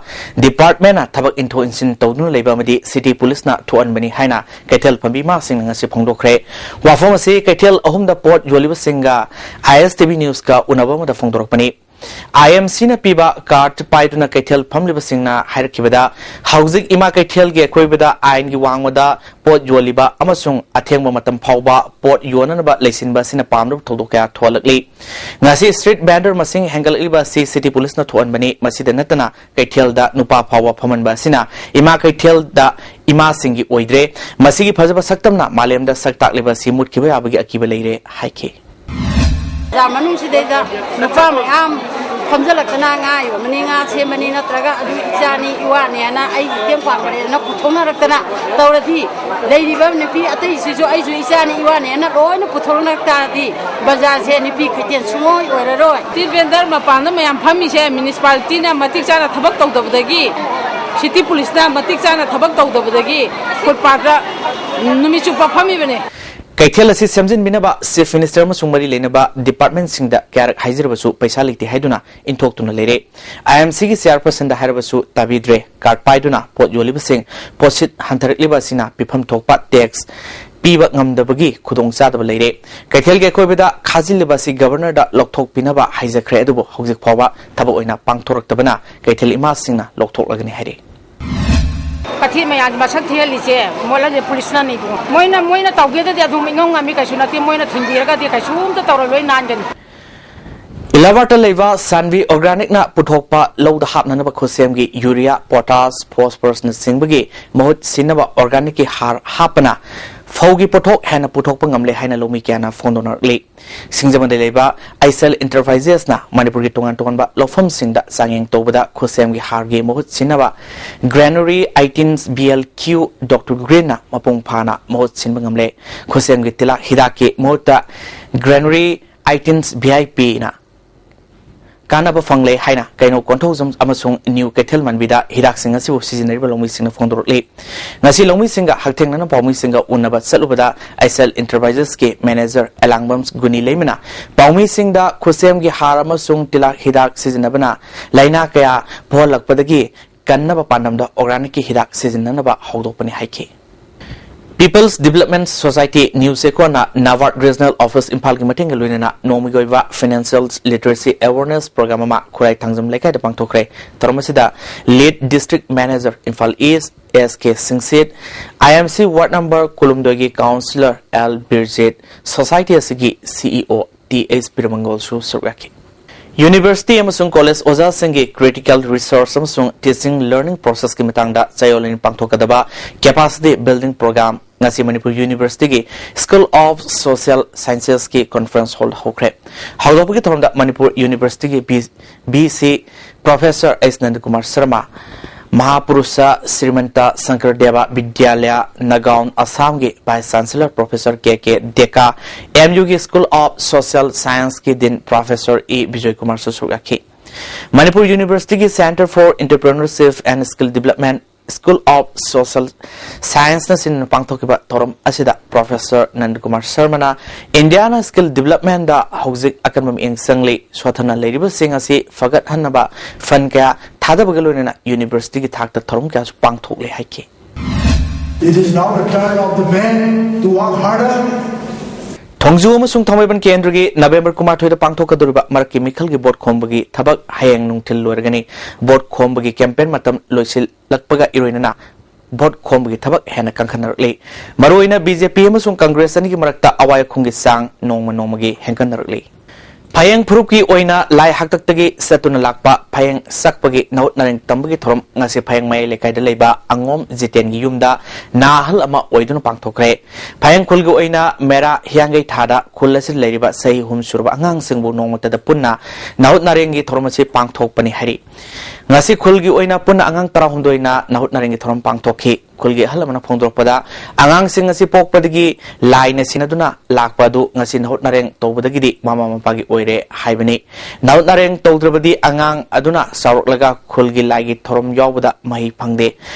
ꯗꯤꯄꯥꯔꯠꯃꯦꯟꯅ ꯊꯕꯛ ꯏꯟꯊꯣꯛ ꯏꯟꯁꯤꯟ ꯇꯧꯗꯨꯅ ꯂꯩꯕ ꯑꯃꯗꯤ ꯁꯤꯇꯤ ꯄꯨꯂꯤꯁꯅ ꯊꯣꯛꯍꯟꯕꯅꯤ ꯍꯥꯏꯅ ꯀꯩꯊꯦꯜ ꯐꯝꯕꯤ ꯏꯃꯥꯁꯤꯡꯅ ꯉꯁꯤ ꯐꯣꯡꯗꯣꯛꯈ꯭ꯔꯦ꯫ ꯋꯥꯐꯝ ꯑꯁꯤ ꯀꯩꯊꯦꯜ ꯑꯍꯨꯝꯗ ꯄꯣꯠ ꯌꯣꯜꯂꯤꯕꯁꯤꯡꯒ ꯑꯥꯏ ꯑꯦꯁ ꯇꯤ ꯚꯤ ꯅ꯭ꯌꯨꯁꯀ ꯎꯅꯕ ꯑꯃꯗ ꯐꯣꯡꯗꯣꯔꯛꯄꯅꯤ꯫ ꯑꯥꯏ ꯑꯦꯝ ꯁꯤꯅ ꯄꯤꯕ ꯀꯥꯔꯗ ꯄꯥꯏꯗꯨꯅ ꯀꯩꯊꯦꯜ ꯐꯝꯂꯤꯕꯁꯤꯡꯅ ꯍꯥꯏꯔꯛꯈꯤꯕꯗ, ꯍꯧꯖꯤꯛ ꯏꯃꯥ ꯀꯩꯊꯦꯜꯒꯤ ꯑꯀꯣꯏꯕꯗ ꯑꯥꯏꯟꯒꯤ ꯋꯥꯡꯃꯗ ꯄꯣꯠ ꯌꯣꯜꯂꯤꯕ ꯑꯃꯁꯨꯡ ꯑꯊꯦꯡꯕ ꯃꯇꯝ ꯐꯥꯎꯕ ꯄꯣꯠ ꯌꯣꯟꯅꯅꯕ ꯂꯩꯁꯤꯟꯕ ꯑꯁꯤꯅ ꯄꯥꯝꯗꯕ ꯊꯧꯗꯣꯛ ꯀꯌꯥ ꯊꯣꯛꯍꯜꯂꯛꯂꯤ꯫ ꯉꯁꯤ ꯁ꯭ꯇ꯭ꯔꯤꯠ ꯚꯦꯟꯗꯔ ꯃꯁꯤꯡ ꯍꯦꯟꯒꯠꯂꯛꯂꯤꯕ ꯑꯁꯤ ꯁꯤꯇꯤ ꯄꯨꯂꯤꯁꯅ ꯊꯣꯛꯍꯟꯕꯅꯤ꯫ ꯃꯁꯤꯗ ꯅꯠꯇꯅ ꯀꯩꯊꯦꯜꯗ ꯅꯨꯄꯥ ꯐꯥꯎꯕ ꯐꯝꯍꯟꯕ ꯑꯁꯤꯅ ꯏꯃꯥ ꯀꯩꯊꯦꯜꯗ ꯏꯃꯥꯁꯤꯡꯒꯤ ꯑꯣꯏꯗ꯭ꯔꯦ꯫ ꯃꯁꯤꯒꯤ ꯐꯖꯕ ꯁꯛꯇꯝꯅ ꯃꯥꯂꯦꯝꯗ ꯁꯛ ꯇꯥꯛꯂꯤꯕ ꯑꯁꯤ ꯃꯨꯠꯈꯤꯕ ꯌꯥꯕꯒꯤ ꯑꯀꯤꯕ ꯂꯩꯔꯦ ꯍꯥꯏꯈꯤ꯫ ꯕꯖꯥꯔ ꯃꯅꯨꯡꯁꯤꯗꯩꯗ ꯅꯨꯄꯥ ꯃꯌꯥꯝ ꯐꯝꯖꯜꯂꯛꯇꯅ ꯉꯥ ꯌꯣꯟꯕꯅꯤ, ꯉꯥ ꯁꯦꯝꯕꯅꯤ, ꯅꯠꯇ꯭ꯔꯒ ꯑꯗꯨ ꯏꯆꯥꯅꯤ, ꯏꯋꯥꯅꯤ ꯍꯥꯏꯅ ꯑꯩꯒꯤ ꯏꯇꯦꯡ ꯄꯥꯡꯕꯅꯦꯅ ꯄꯨꯊꯣꯛꯅꯔꯛꯇꯅ ꯇꯧꯔꯗꯤ, ꯂꯩꯔꯤꯕ ꯅꯨꯄꯤ ꯑꯇꯩꯁꯤꯁꯨ ꯑꯩꯁꯨ ꯏꯆꯥꯅꯤ, ꯏꯋꯥꯅꯤ ꯍꯥꯏꯅ ꯂꯣꯏꯅ ꯄꯨꯊꯣꯛꯅꯔꯛ ꯇꯥꯔꯗꯤ, ꯕꯖꯥꯔꯁꯦ ꯅꯨꯄꯤ ꯀꯩꯊꯦꯜ ꯁꯨꯡꯑꯣꯏ ꯑꯣꯏꯔꯔꯣꯏ꯫ ꯁ꯭ꯇ꯭ꯔꯤꯠ ꯚꯦꯟꯗꯔ ꯃꯄꯥꯟꯗ ꯃꯌꯥꯝ ꯐꯝꯃꯤꯁꯦ ꯃ꯭ꯌꯨꯅꯤꯁꯤꯄꯥꯂꯤꯇꯤꯅ ꯃꯇꯤꯛ ꯆꯥꯅ ꯊꯕꯛ ꯇꯧꯗꯕꯗꯒꯤ, ꯁꯤꯇꯤ ꯄꯨꯂꯤꯁꯅ ꯃꯇꯤꯛ ꯆꯥꯅ ꯊꯕꯛ ꯇꯧꯗꯕꯗꯒꯤ ꯐꯨꯠꯄꯥꯠꯇ ꯅꯨꯃꯤꯠ ꯆꯨꯞꯄ ꯐꯝꯃꯤꯕꯅꯦ꯫ ꯀꯩꯊꯦꯜ ꯑꯁꯤ ꯁꯦꯝꯖꯤꯟꯕꯤꯅꯕ ꯆꯤꯐ ꯃꯤꯅꯤꯁꯇꯔ ꯑꯃꯁꯨꯡ ꯃꯔꯤ ꯂꯩꯅꯕ ꯗꯤꯄꯥꯔꯠꯃꯦꯟꯁꯤꯡꯗ ꯀꯌꯥꯔꯛ ꯍꯥꯏꯖꯔꯕꯁꯨ ꯄꯩꯁꯥ ꯂꯩꯇꯦ ꯍꯥꯏꯗꯨꯅ ꯏꯟꯊꯣꯛꯇꯨꯅ ꯂꯩꯔꯦ꯫ ꯑꯥꯏ ꯑꯦꯝ ꯁꯤꯒꯤ ꯆꯦꯌꯔꯄꯔꯁꯟꯗ ꯍꯥꯏꯔꯕꯁꯨ ꯇꯥꯕꯤꯗ꯭ꯔꯦ꯫ ꯀꯥꯔꯗ ꯄꯥꯏꯗꯨꯅ ꯄꯣꯠ ꯌꯣꯜꯂꯤꯕꯁꯤꯡ ꯄꯣꯠꯁꯤꯠ ꯍꯟꯊꯔꯛꯂꯤꯕ ꯑꯁꯤꯅ ꯄꯤꯐꯝ ꯊꯣꯛꯄ ꯇꯦꯛꯁ ꯄꯤꯕ ꯉꯝꯗꯕꯒꯤ ꯈꯨꯗꯣꯡꯆꯥꯗꯕ ꯂꯩꯔꯦ꯫ ꯀꯩꯊꯦꯜꯒꯤ ꯑꯀꯣꯏꯕꯗ ꯈꯥꯖꯤꯜꯂꯤꯕ ꯑꯁꯤ ꯒꯕꯔꯅꯔꯗ ꯂꯧꯊꯣꯛꯄꯤꯅꯕ ꯍꯥꯏꯖꯈ꯭ꯔꯦ, ꯑꯗꯨꯕꯨ ꯍꯧꯖꯤꯛ ꯐꯥꯎꯕ ꯊꯕꯛ ꯑꯣꯏꯅ ꯄꯥꯡꯊꯣꯔꯛꯇꯕꯅ ꯀꯩꯊꯦꯜ ꯏꯃꯥꯁꯤꯡꯅ ꯂꯧꯊꯣꯛꯂꯒꯅꯤ ꯍꯥꯏꯔꯤ꯫ ꯀꯩꯊꯦꯜ ꯃꯌꯥꯝꯁꯦ ꯃꯁꯛ ꯊꯤꯍꯜꯂꯤꯁꯦ ꯃꯣꯠꯍꯜꯂꯤꯁꯦ ꯄꯨꯂꯤꯁꯅꯅꯤꯕꯨ꯫ ꯃꯣꯏꯅ, ꯃꯣꯏꯅ ꯇꯧꯒꯦꯗꯗꯤ ꯑꯗꯨꯝ ꯏꯉꯝ ꯉꯝꯃꯤ, ꯀꯩꯁꯨ ꯅꯠꯇꯦ꯫ ꯃꯣꯏꯅ ꯊꯤꯡꯕꯤꯔꯒꯗꯤ ꯀꯩꯁꯨꯝꯇ ꯇꯧꯔꯣꯏ, ꯂꯣꯏ ꯅꯥꯟꯒꯅꯤ꯫ ꯏꯂꯥꯕꯥꯔꯠꯇ ꯂꯩꯕ ꯁꯥꯟꯚꯤ ꯑꯣꯔꯒꯥꯅꯤꯛꯅ ꯄꯨꯊꯣꯛꯄ ꯂꯧꯗ ꯍꯥꯞꯅꯅꯕ ꯈꯨꯠꯁꯦꯝꯒꯤ ꯌꯨꯔꯤꯌꯥ, ꯄꯣꯇꯥꯁ, ꯐꯣꯁꯐꯔꯁꯅꯆꯤꯡꯕꯒꯤ ꯃꯍꯨꯠ ꯁꯤꯟꯅꯕ ꯑꯣꯔꯒꯥꯅꯤꯛꯀꯤ ꯍꯥꯔ ꯍꯥꯞꯄꯅ ꯐꯧꯒꯤ ꯄꯣꯠꯊꯣꯛ ꯍꯦꯟꯅ ꯄꯨꯊꯣꯛꯄ ꯉꯝꯂꯦ ꯍꯥꯏꯅ ꯂꯧꯃꯤ ꯀꯌꯥꯅ ꯐꯣꯡꯗꯣꯛꯅꯔꯛꯂꯤ꯫ ꯁꯤꯡꯖꯃꯩꯗ ꯂꯩꯕ ꯑꯥꯏꯁꯦꯜ ꯏꯟꯇꯔꯄ꯭ꯔꯥꯏꯖꯦꯁꯅ ꯃꯅꯤꯄꯨꯔꯒꯤ ꯇꯣꯉꯥꯟ ꯇꯣꯉꯥꯟꯕ ꯂꯧꯐꯝꯁꯤꯡꯗ ꯆꯥꯡꯌꯦꯡ ꯇꯧꯕꯗ ꯈꯨꯠꯁꯦꯝꯒꯤ ꯍꯥꯔꯒꯤ ꯃꯍꯨꯠ ꯁꯤꯟꯅꯕ Granary eighteen B L Q Doctor Greenꯅ ꯃꯄꯨꯡ ꯐꯥꯅ ꯃꯍꯨꯠ ꯁꯤꯟꯕ ꯉꯝꯂꯦ꯫ ꯈꯨꯠꯁꯦꯝꯒꯤ ꯇꯤꯜꯍꯥꯛ ꯍꯤꯗꯥꯛꯀꯤ ꯃꯍꯨꯠꯇ Granary eighteen V I Pꯅ ꯀꯥꯟꯅꯕ ꯐꯪꯂꯦ ꯍꯥꯏꯅ ꯀꯩꯅꯧ, ꯀꯣꯟꯊꯧꯖꯝ ꯑꯃꯁꯨꯡ ꯅ꯭ꯌꯨ ꯀꯩꯊꯦꯜ ꯃꯟꯕꯤꯗ ꯍꯤꯗꯥꯛꯁꯤꯡ ꯑꯁꯤꯕꯨ ꯁꯤꯖꯤꯟꯅꯔꯤꯕ ꯂꯧꯃꯤꯁꯤꯡꯅ ꯐꯣꯡꯗꯣꯔꯛꯂꯤ꯫ ꯉꯁꯤ ꯂꯧꯃꯤꯁꯤꯡꯒ ꯍꯛꯊꯦꯡꯅꯅ ꯄꯥꯎꯃꯤꯁꯤꯡꯒ ꯎꯅꯕ ꯆꯠꯂꯨꯕꯗ ꯑꯥꯏꯁꯦꯜ ꯏꯟꯇꯔꯄ꯭ꯔꯥꯏꯖꯦꯁꯀꯤ ꯃꯦꯅꯦꯖꯔ ꯑꯦꯂꯥꯡꯕꯝ ꯒꯨꯅꯤ ꯂꯩꯃꯅ ꯄꯥꯎꯃꯤꯁꯤꯡꯗ ꯈꯨꯠꯁꯦꯝꯒꯤ ꯍꯥꯔ ꯑꯃꯁꯨꯡ ꯇꯤꯜꯍꯥꯛ ꯍꯤꯗꯥꯛ ꯁꯤꯖꯤꯟꯅꯕꯅ ꯂꯥꯏꯅꯥ ꯀꯌꯥ ꯄꯣꯛꯍꯜꯂꯛꯄꯗꯒꯤ ꯀꯟꯅꯕ ꯄꯥꯟꯗꯝꯗ ꯑꯣꯔꯒꯥꯅꯤꯛꯀꯤ ꯍꯤꯗꯥꯛ ꯁꯤꯖꯤꯟꯅꯅꯕ ꯍꯧꯗꯣꯛꯄꯅꯤ ꯍꯥꯏꯈꯤ꯫ People's Development Society, ꯅ꯭ꯌꯨ ꯆꯦꯀꯣꯟꯅ ꯅꯥꯕꯥꯔꯗ ꯔꯤꯖꯅꯦꯜ ꯑꯣꯐꯤꯁ ꯏꯝꯐꯥꯜꯒꯤ ꯃꯇꯦꯡꯒ ꯂꯣꯏꯅꯅ ꯅꯣꯡꯃꯒꯤ ꯑꯣꯏꯕ ꯐꯥꯏꯅꯥꯟꯁꯤꯌꯦꯜ ꯂꯤꯇꯔꯦꯁꯤ ꯑꯦꯋꯦꯌꯔꯅꯦꯁ ꯄ꯭ꯔꯣꯒ꯭ꯔꯥꯝ ꯑꯃ ꯈꯨꯔꯥꯏ ꯊꯥꯡꯖꯝ ꯂꯩꯀꯥꯏꯗ ꯄꯥꯡꯊꯣꯛꯈ꯭ꯔꯦ꯫ ꯊꯧꯔꯝ ꯑꯁꯤꯗ ꯂꯤꯗ ꯗꯤꯁꯇ꯭ꯔꯤꯛ ꯃꯦꯅꯦꯖꯔ ꯏꯝꯐꯥꯜ ꯏꯁ ꯑꯦꯁ ꯀꯦ ꯁꯤꯡꯁꯤꯠ, I M C ward number ꯀꯨꯟꯍꯨꯝꯗꯣꯏꯒꯤ ꯀꯥꯎꯟꯁꯤꯂꯔ ꯑꯦꯜ ꯕꯤꯔꯖꯤꯠ, ꯁꯣꯁꯥꯏꯇꯤ ꯑꯁꯤꯒꯤ C E O T H ꯕꯤꯔꯃꯪꯒꯣꯜꯁꯨ ꯁꯔꯨꯛ ꯌꯥꯈꯤ꯫ ꯌꯨꯅꯤꯚꯔꯁꯤꯇꯤ ꯑꯃꯁꯨꯡ ꯀꯣꯂꯦꯖ ꯑꯣꯖꯥꯁꯤꯡꯒꯤ ꯀ꯭ꯔꯤꯇꯤꯀꯦꯜ ꯔꯤꯁꯣꯔꯁ ꯑꯃꯁꯨꯡ ꯇꯤꯆꯤꯡ ꯂꯔꯅꯤꯡ ꯄ꯭ꯔꯣꯁꯦꯁꯀꯤ ꯃꯇꯥꯡꯗ ꯆꯌꯣꯜ ꯑꯅꯤ ꯄꯥꯡꯊꯣꯛꯀꯗꯕ ꯀꯦꯄꯥꯁꯤꯇꯤ ꯕꯤꯜꯗꯤꯡ ꯄ꯭ꯔꯣꯒ꯭ꯔꯥꯝ ꯉꯁꯤ ꯃꯅꯤꯄꯨꯔ ꯌꯨꯅꯤꯚꯔꯁꯤꯇꯤꯒꯤ ꯁ꯭ꯀꯨꯜ ꯑꯣꯐ ꯁꯣꯁꯤꯌꯦꯜ ꯁꯥꯏꯟꯁꯦꯁꯀꯤ ꯀꯣꯟꯐꯔꯦꯟꯁ ꯍꯣꯜꯗ ꯍꯧꯈ꯭ꯔꯦ꯫ ꯍꯧꯗꯣꯛꯄꯒꯤ ꯊꯧꯔꯝꯗ ꯃꯅꯤꯄꯨꯔ ꯌꯨꯅꯤꯚꯔꯁꯤꯇꯤꯒꯤ V C professor H Nandakumar Sharma, Mahapurush Srimanta Sankar Dev Vidyalaya Nagaon ꯑꯁꯥꯝꯒꯤ vice chancellor professor K K Deka, M ꯌꯨꯒꯤ ꯁ꯭ꯀꯨꯜ ꯑꯣꯐ ꯁꯣꯁꯤꯌꯦꯜ ꯁꯥꯏꯟꯁꯀꯤ ꯗꯤꯟ ꯄ꯭ꯔꯣꯐꯦꯁꯔ ꯏ ꯕꯤꯖꯣꯏ ꯀꯨꯃꯥꯔꯁꯨ ꯁꯔꯨꯛ ꯌꯥꯈꯤ꯫ ꯃꯅꯤꯄꯨꯔ ꯌꯨꯅꯤꯚꯔꯁꯤꯇꯤꯒꯤ centre for entrepreneurship and skill development, school of social ꯁꯥꯏꯟꯁꯅ ꯁꯤꯟꯗꯨꯅ ꯄꯥꯡꯊꯣꯛꯈꯤꯕ ꯊꯧꯔꯝ ꯑꯁꯤꯗ ꯄ꯭ꯔꯣꯐꯦꯁꯔ ꯅꯟꯗꯀꯨꯃꯥꯔ ꯁꯔꯃꯅ ꯏꯟꯗꯤꯌꯥꯅ ꯁ꯭ꯀꯤꯜ ꯗꯤꯕꯂꯞꯃꯦꯟꯗ ꯍꯧꯖꯤꯛ ꯑꯀꯟꯕ ꯃꯤꯠꯌꯦꯡ ꯆꯪꯂꯤ, ꯁꯣꯊꯅ ꯂꯩꯔꯤꯕꯁꯤꯡ ꯑꯁꯤ ꯐꯒꯠꯍꯟꯅꯕ ꯐꯟ ꯀꯌꯥ ꯊꯥꯗꯕꯒ ꯂꯣꯏꯅꯅ ꯌꯨꯅꯤꯚꯔꯁꯤꯇꯤꯒꯤ ꯊꯥꯛꯇ ꯊꯧꯔꯝ ꯀꯌꯥꯁꯨ ꯄꯥꯡꯊꯣꯛꯂꯦ ꯍꯥꯏꯈꯤ꯫ It is now the turn of the men to work harder. ꯊꯣꯡꯖꯨ ꯑꯃꯁꯨꯡ ꯊꯥꯡꯃꯩꯕꯟ ꯀꯦꯟꯗ꯭ꯔꯒꯤ ꯅꯕꯦꯝꯕꯔ ꯀꯨꯟꯃꯥꯊꯣꯏꯗ ꯄꯥꯡꯊꯣꯛꯀꯗꯧꯔꯤꯕ ꯃꯔꯛꯀꯤ ꯃꯤꯈꯜꯒꯤ ꯚꯣꯠ ꯈꯣꯝꯕꯒꯤ ꯊꯕꯛ ꯍꯌꯦꯡ ꯅꯨꯡꯊꯤꯜ ꯂꯣꯏꯔꯒꯅꯤ꯫ ꯚꯣꯠ ꯈꯣꯝꯕꯒꯤ ꯀꯦꯝꯄꯦꯟ ꯃꯇꯝ ꯂꯣꯏꯁꯤꯜꯂꯛꯄꯒ ꯏꯔꯣꯏꯅꯅ ꯚꯣꯠ ꯈꯣꯝꯕꯒꯤ ꯊꯕꯛ ꯍꯦꯟꯅ ꯀꯟꯈꯠꯅꯔꯛꯂꯤ꯫ ꯃꯔꯨꯑꯣꯏꯅ ꯕꯤ ꯖꯦ ꯄꯤ ꯑꯃꯁꯨꯡ ꯀꯪꯒ꯭ꯔꯦꯁ ꯑꯅꯤꯒꯤ ꯃꯔꯛꯇ ꯑꯋꯥ ꯌꯥꯈꯨꯝꯒꯤ ꯆꯥꯡ ꯅꯣꯡꯃ ꯅꯣꯡꯃꯒꯤ ꯍꯦꯟꯒꯠꯅꯔꯛꯂꯤ꯫ ꯐꯌꯦꯡ ꯐꯨꯔꯨꯞꯀꯤ ꯑꯣꯏꯅ ꯂꯥꯏ ꯍꯥꯛꯇꯛꯇꯒꯤ ꯆꯠꯇꯨꯅ ꯂꯥꯛꯄ ꯐꯌꯦꯡ ꯁꯛꯄꯒꯤ ꯅꯥꯍꯨꯠ ꯅꯥꯔꯦꯡ ꯇꯝꯕꯒꯤ ꯊꯧꯔꯝ ꯉꯁꯤ ꯐꯌꯦꯡ ꯃꯌꯥꯏ ꯂꯩꯀꯥꯏꯗ ꯂꯩꯕ ꯑꯉꯣꯝ ꯖꯤꯇꯦꯟꯒꯤ ꯌꯨꯝꯗ ꯅꯍꯥ ꯑꯍꯜ ꯑꯃ ꯑꯣꯏꯗꯨꯅ ꯄꯥꯡꯊꯣꯛꯈ꯭ꯔꯦ꯫ ꯐꯌꯦꯡ ꯈꯨꯜꯒꯤ ꯑꯣꯏꯅ ꯃꯦꯔꯥ ꯍꯤꯌꯥꯡꯒꯩ ꯊꯥꯗ ꯈꯨꯜ ꯑꯁꯤꯗ ꯂꯩꯔꯤꯕ ꯆꯍꯤ ꯑꯍꯨꯝ ꯁꯨꯔꯕ ꯑꯉꯥꯡꯁꯤꯡꯕꯨ ꯅꯣꯡꯃꯇꯗ ꯄꯨꯟꯅ ꯅꯥꯍꯨꯠ ꯅꯥꯔꯦꯡꯒꯤ ꯊꯧꯔꯝ ꯑꯁꯤ ꯄꯥꯡꯊꯣꯛꯄꯅꯤ ꯍꯥꯏꯔꯤ꯫ ꯉꯁꯤ ꯈꯨꯜꯒꯤ ꯑꯣꯏꯅ ꯄꯨꯟꯅ ꯑꯉꯥꯡ ꯇꯔꯥꯍꯨꯝꯗꯣꯏꯅ ꯅꯥꯍꯨꯠ ꯅꯥꯔꯦꯡꯒꯤ ꯊꯧꯔꯝ ꯄꯥꯡꯊꯣꯛꯈꯤ꯫ ꯈꯨꯜꯒꯤ ꯑꯍꯜ ꯑꯃꯅ ꯐꯣꯡꯗꯣꯔꯛꯄꯗ, ꯑꯉꯥꯡꯁꯤꯡ ꯑꯁꯤ ꯄꯣꯛꯄꯗꯒꯤ ꯂꯥꯏꯅ ꯁꯤꯟꯅꯗꯨꯅ ꯂꯥꯛꯄ ꯑꯗꯨ ꯉꯁꯤ ꯅꯥꯍꯨꯠ ꯅꯥꯔꯦꯡ ꯇꯧꯕꯗꯒꯤꯗꯤ ꯃꯃꯥ ꯃꯄꯥꯒꯤ ꯑꯣꯏꯔꯦ ꯍꯥꯏꯕꯅꯤ꯫ ꯅꯥꯍꯨꯠ ꯅꯥꯔꯦꯡ ꯇꯧꯗ꯭ꯔꯕꯗꯤ ꯑꯉꯥꯡ ꯑꯗꯨꯅ ꯆꯥꯎꯔꯛꯂꯒ ꯈꯨꯜꯒꯤ ꯂꯥꯏꯒꯤ ꯊꯧꯔꯝ ꯌꯥꯎꯕꯗ ꯃꯍꯩ ꯐꯪꯗꯦ꯫